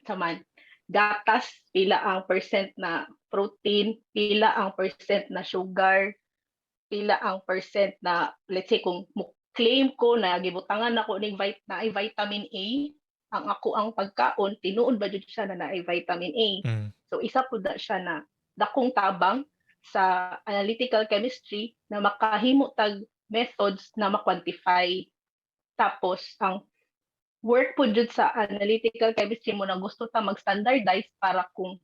saman gatas, pila ang percent na protein, pila ang percent na sugar, pila ang percent na, let's say, kung mo claim ko na gibutangan nako ning na ay vitamin A ang ako ang pagkaon, tinuod ba jud siya na naay vitamin A? So isa pud na siya na dakong tabang sa analytical chemistry na makahimo tag methods na ma-quantify. Tapos ang work po jud sa analytical chemistry mo na gusto ta mag-standardize para kung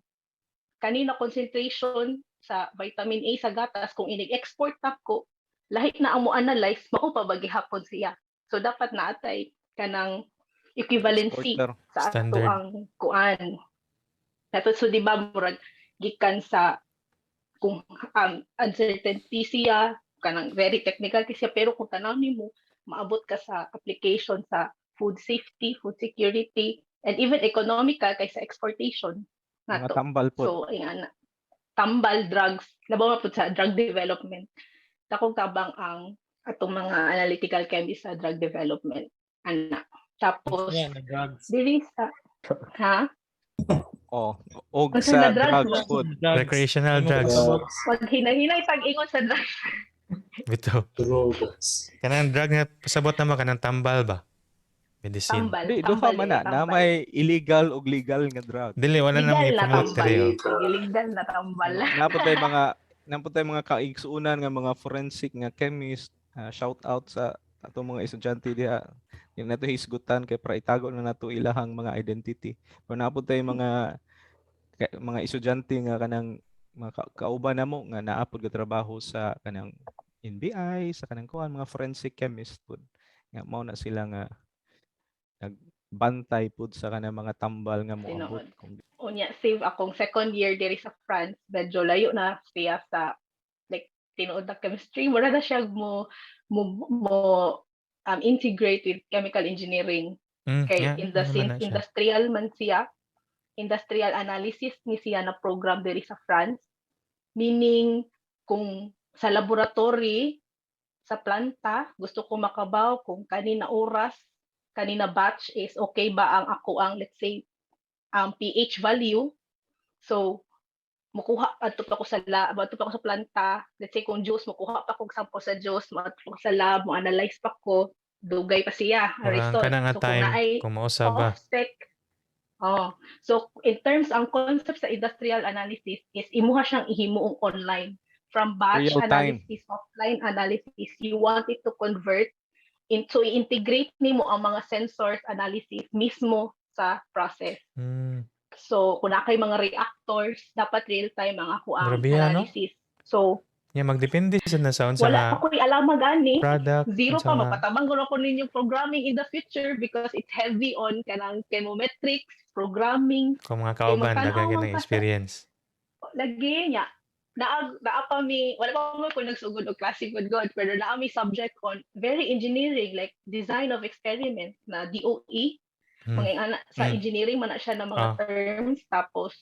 kanina concentration sa vitamin A sa gatas, kung inig-export nako, lahi na ang mo analyze, mao pa ba gihapon siya? So dapat naatay kanang equivalency Exporter. sa ato Standard. ang kuan. Tapos so di ba murag gikan sa kung uncertainty siya, kanang very technical kasi siya, pero kung tanaw nimo, maabot ka sa application sa food safety, food security, and even economical kay sa exportation Mga nato. tambal po. So ayan, tambal, drugs, labaw man pud sa drug development. Dakong tabang ang atong mga analytical chemist sa drug development ana. Tapos Yeah, na drugs. diri sa, ha? Oh, og Unsa sa na drugs drugs ba? pod. Drugs. Recreational Imo drugs. pasabot. Pag hinahinay pag-ingon sa drugs. Bitaw. Drugs. Kanang drug na pasabot na kanang tambal ba? Medicine. Tambal. Di duha Tambal man eh, na, na tambal. may illegal og legal nga drug. Dili, wala na Legal may na promote tambal. diri, oh. Illegal na tambal. Naputay mga kaigsuonan nga mga forensic nga chemist. Ah, shout out sa atong mga estudyante diha. Di nato hisgutan kay para itago na nato ilahang mga identity. Pero naputay mga estudyante nga kanang mga kauban namo nga naa pod trabaho sa kanang NBI, sa kanang kuan, mga forensic chemist pod. Nga mao na sila nga nagbantay pod sa kanang mga tambal nga moabot. Tinuod. Unya save akong second year diri sa France, medyo layo na siya sa like tinuod na chemistry, mura na siya mo integrate with chemical engineering. Kay in the Ano man sense na siya. Industrial man siya, industrial analysis ni siya na program diri sa France. Meaning kung sa laboratory, sa planta, gusto ko makabaw kung kanina oras, kanina batch is okay ba ang ako ang, let's say, ang pH value. So mukuha adto pa ko sa lab, adto pa ko sa planta, let's say kung juice, mukuha pa kog sample sa juice, moadto pa ko sa lab, mo analyze pa ko, dugay pa siya ang Murag result. kana nga So kung time naay kung mausa ba. Off spec. Oh. So in terms, ang concept sa industrial analysis is imuha siyang ihimuong online from batch Real time. Analysis, offline analysis, you want it to convert into i-integrate nimo ang mga sensors analysis mismo sa process. So kung naa kay mga reactors, dapat real time ang ako ang Grabe, ano? analysis. So Yeah, magdepende sa na sa unsa wala nga pa ko'y alam gani. Product, Zero unsa pa, nga mapatabang gud ako ninyong programming in the future because it's heavy on kanang chemometrics, programming. Kung mga Kay kauban magtan-aw daghan man gyud ng ka sa experience. Lagi niya. Naa pa mi, wala pa man ko nagsugod og klase gud god, pero naa mi subject on very engineering, like design of experiment na DOE. Mga ingana sa engineering man na siya na mga terms, tapos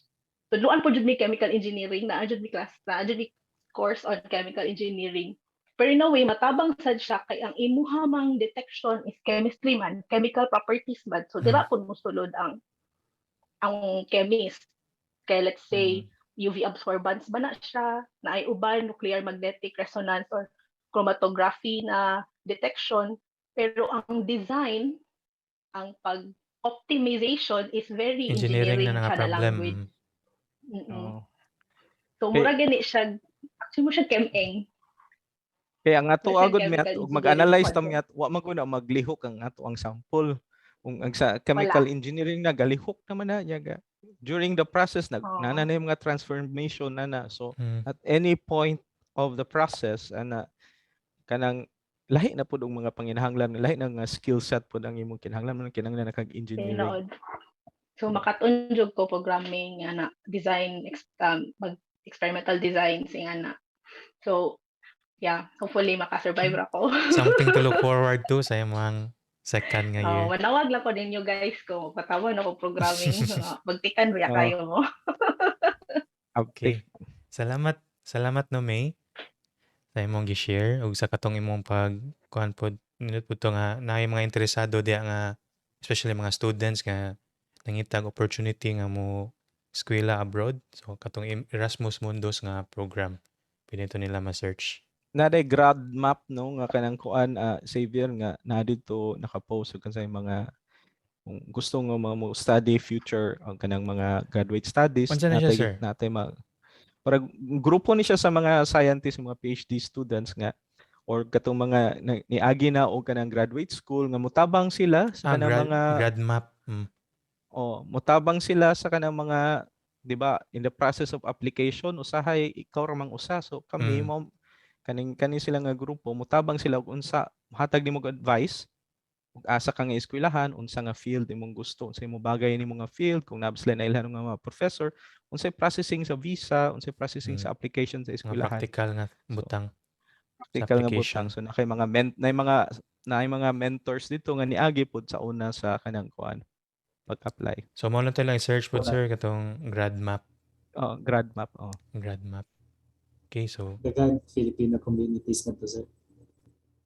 tudloan po jud mi chemical engineering, naa jud mi class, naa jud mi course on chemical engineering. Pero in a way, matabang sad siya kay ang imuha mang detection is chemistry man, chemical properties man. So dira pud mosulod ang chemist. Kay let's say UV absorbance ba na siya, naay uban nuclear magnetic resonance or chromatography na detection, pero ang design, ang pag optimization is very Engineering engineering na nga siya na problem. Language. Oo. So mura gani siya, actually mo siya chem-eng. Kaya ang ato Mura siya agad mi chemical ato engineering mag-analyze ta project. mi ato, wa man gud na maglihok ang ato ang sample. Kung ang sa chemical Wala. Engineering na galihok naman na niya ga. During the process nag Oo. nana na yung mga transformation na na. So at any point of the process ana kanang lahi na pud ang mga panginahanglan, lahi na nga skill set pud ang imong kinahanglan man, kinahanglan na kag engineering. Tinuod. So makatun jud ko programming ana, design mag experimental design sing ana. So yeah, hopefully makasurvive ra ko. Something to look forward to sa imong second nga year. Oh, manawag lang ko ninyo guys kung patawan ako programming. Mga Magtikan ba Oo. kayo mo? Okay. Salamat, salamat no, May, sa imong gi-share ug sa katong imong pag kuan pod, nindot pud to nga naay mga interesado diha nga especially mga students nga nangitag opportunity nga mo eskwela abroad. So katong Erasmus Mundus nga program, pwede to nila ma-search. Naday grad map no nga kanang kuan, Xavier, nga na dito naka-post ug sa mga kung gusto nga mga mo study future ang kanang mga graduate studies. Unsa na siya, natay sir? Natay ma para grupo ni siya sa mga scientists, mga PhD students nga or katong mga niagi na og kanang graduate school nga mutabang sila sa Ah, kanang grad, mga grad map. Oh, mutabang sila sa kanang mga, 'di ba, in the process of application usahay ikaw ra mang usa, so kami mo kaning kani sila nga grupo mutabang sila og unsa hatag nimo og advice ug asa ka nga eskwelahan, unsa nga field imong gusto, unsa imong bagay nimo nga field, kung naa ba sila nailhan nga mga professor, unsay processing sa visa, unsay processing sa application sa Mga eskwelahan. Practical nga So, butang sa practical nga application. Butang. So na mga mentors dito nga niagi pod sa una sa kanang kuan pag-apply. So mo lang to lang i-search pod Wala. sir, katong grad map. Oh, grad map, oh. Grad map. Okay, so Daghan Filipino communities na to, sir.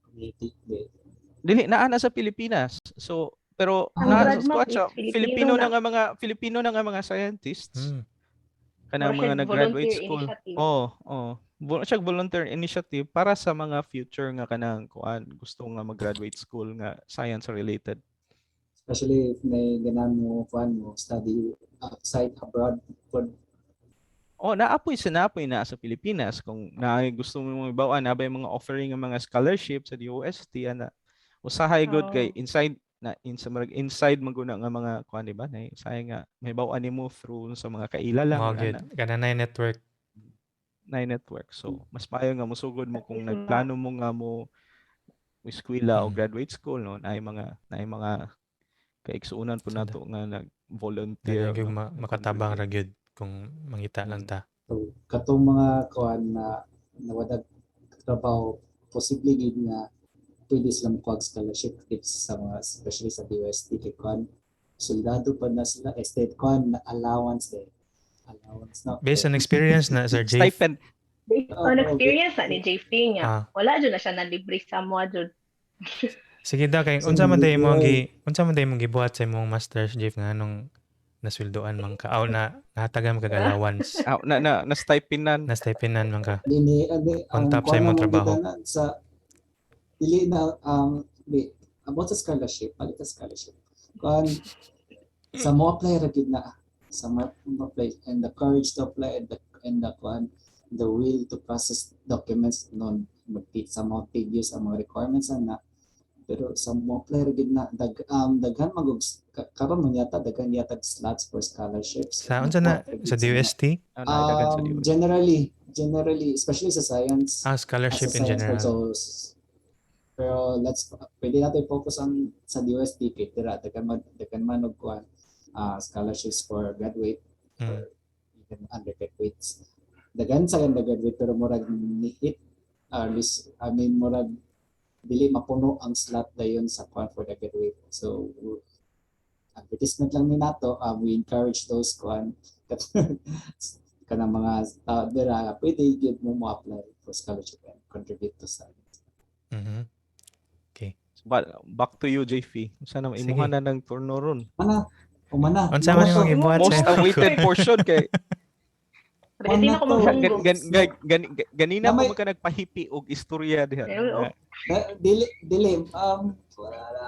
Community. Di. Dili naa na sa Pilipinas. So pero Ang na grad map kuan is siya, Filipino Filipino na na. nga mga Filipino na nga mga scientists kanang Mura mga siya nag-graduate volunteer school. initiative. Oh. Siya volunteer initiative para sa mga future nga kanang kuan gusto nga mag-graduate school nga science related. Especially if may ganan mo kuan mo study outside abroad pod. Oh, naapoy sa naapoy na sa Pilipinas kung na gusto mo ibawan na ba yung mga offering ng mga scholarship sa DOST ana. Usahay good kay Oo. Inside na in sa marag inside man guna nga mga kuan, di ba, na usahay nga may bawaan nimo through sa mga kaila lang Mao gyud ana kana na network. Na network. So mas maayo nga mosugod mo At kung least nagplano mo nga mo eskwela o graduate school no, naay mga kaigsuonan po So, nato nga nag-volunteer Daghan gyud no, makatabang nag-contribute. ra gyud kung mangita lang ta. So katong mga kuan na nawadag trabaho, posible gid nga pwede sila makuha og scholarship if sa mga, especially sa DOST, kay kuan, soldado pa na sila, estate kuan na allowance de allowance na. Based on experience na, Sir J. Stipend. Based on Oo, experience na ni JP niya. Wala jud na siya na libre sa mo jud. Sige daw kay Sa unsa man day imong libre. gi unsa man day imong gibuhat sa imong masters, Jeff, nga nung nasweldoan man ka aw na nahatagan man kag allowance? Ah, na stipendan. Na stipendan man ka. Dini ani On ang top sa kuan imong lang trabaho. gid na sa dili na ang di about sa scholarship, palit sa scholarship kuan, sa mo apply ra gid na, sa mo apply and the courage to apply and the kuan, the will to process documents non mag sa mga tedious ang mga requirements na, pero sa mo apply ra gid na dag daghan magug karon man yata, daghan yata slots for scholarships. Sa unsa na, sa DOST? Ah, naidaghan sa DOST. Generally, especially sa science. Ah, scholarship As a in science general. So, pero let's pwede natin focus on sa DOST kay tira daghan man og kuan, scholarships for graduate or even undergraduates. Daghan sa undergraduate, pero murag ni hit least, I mean, murag dili mapuno ang slot dayon sa kuan for the graduate. So advertisement lang ni nato, we encourage those kuan kanang mga tao dira, pwede gyud mo apply for scholarship and contribute to science. But back to you, JP. Unsa na Sige. imuha na ng turno ron? Mana, umana. Unsa man imong gibuhat sa Most imong awaited portion kay Ready na ko Wala to. magbunggo. Ganina pa man ka nagpahipi og istorya diha. Ayun, oh. Dili dili wala.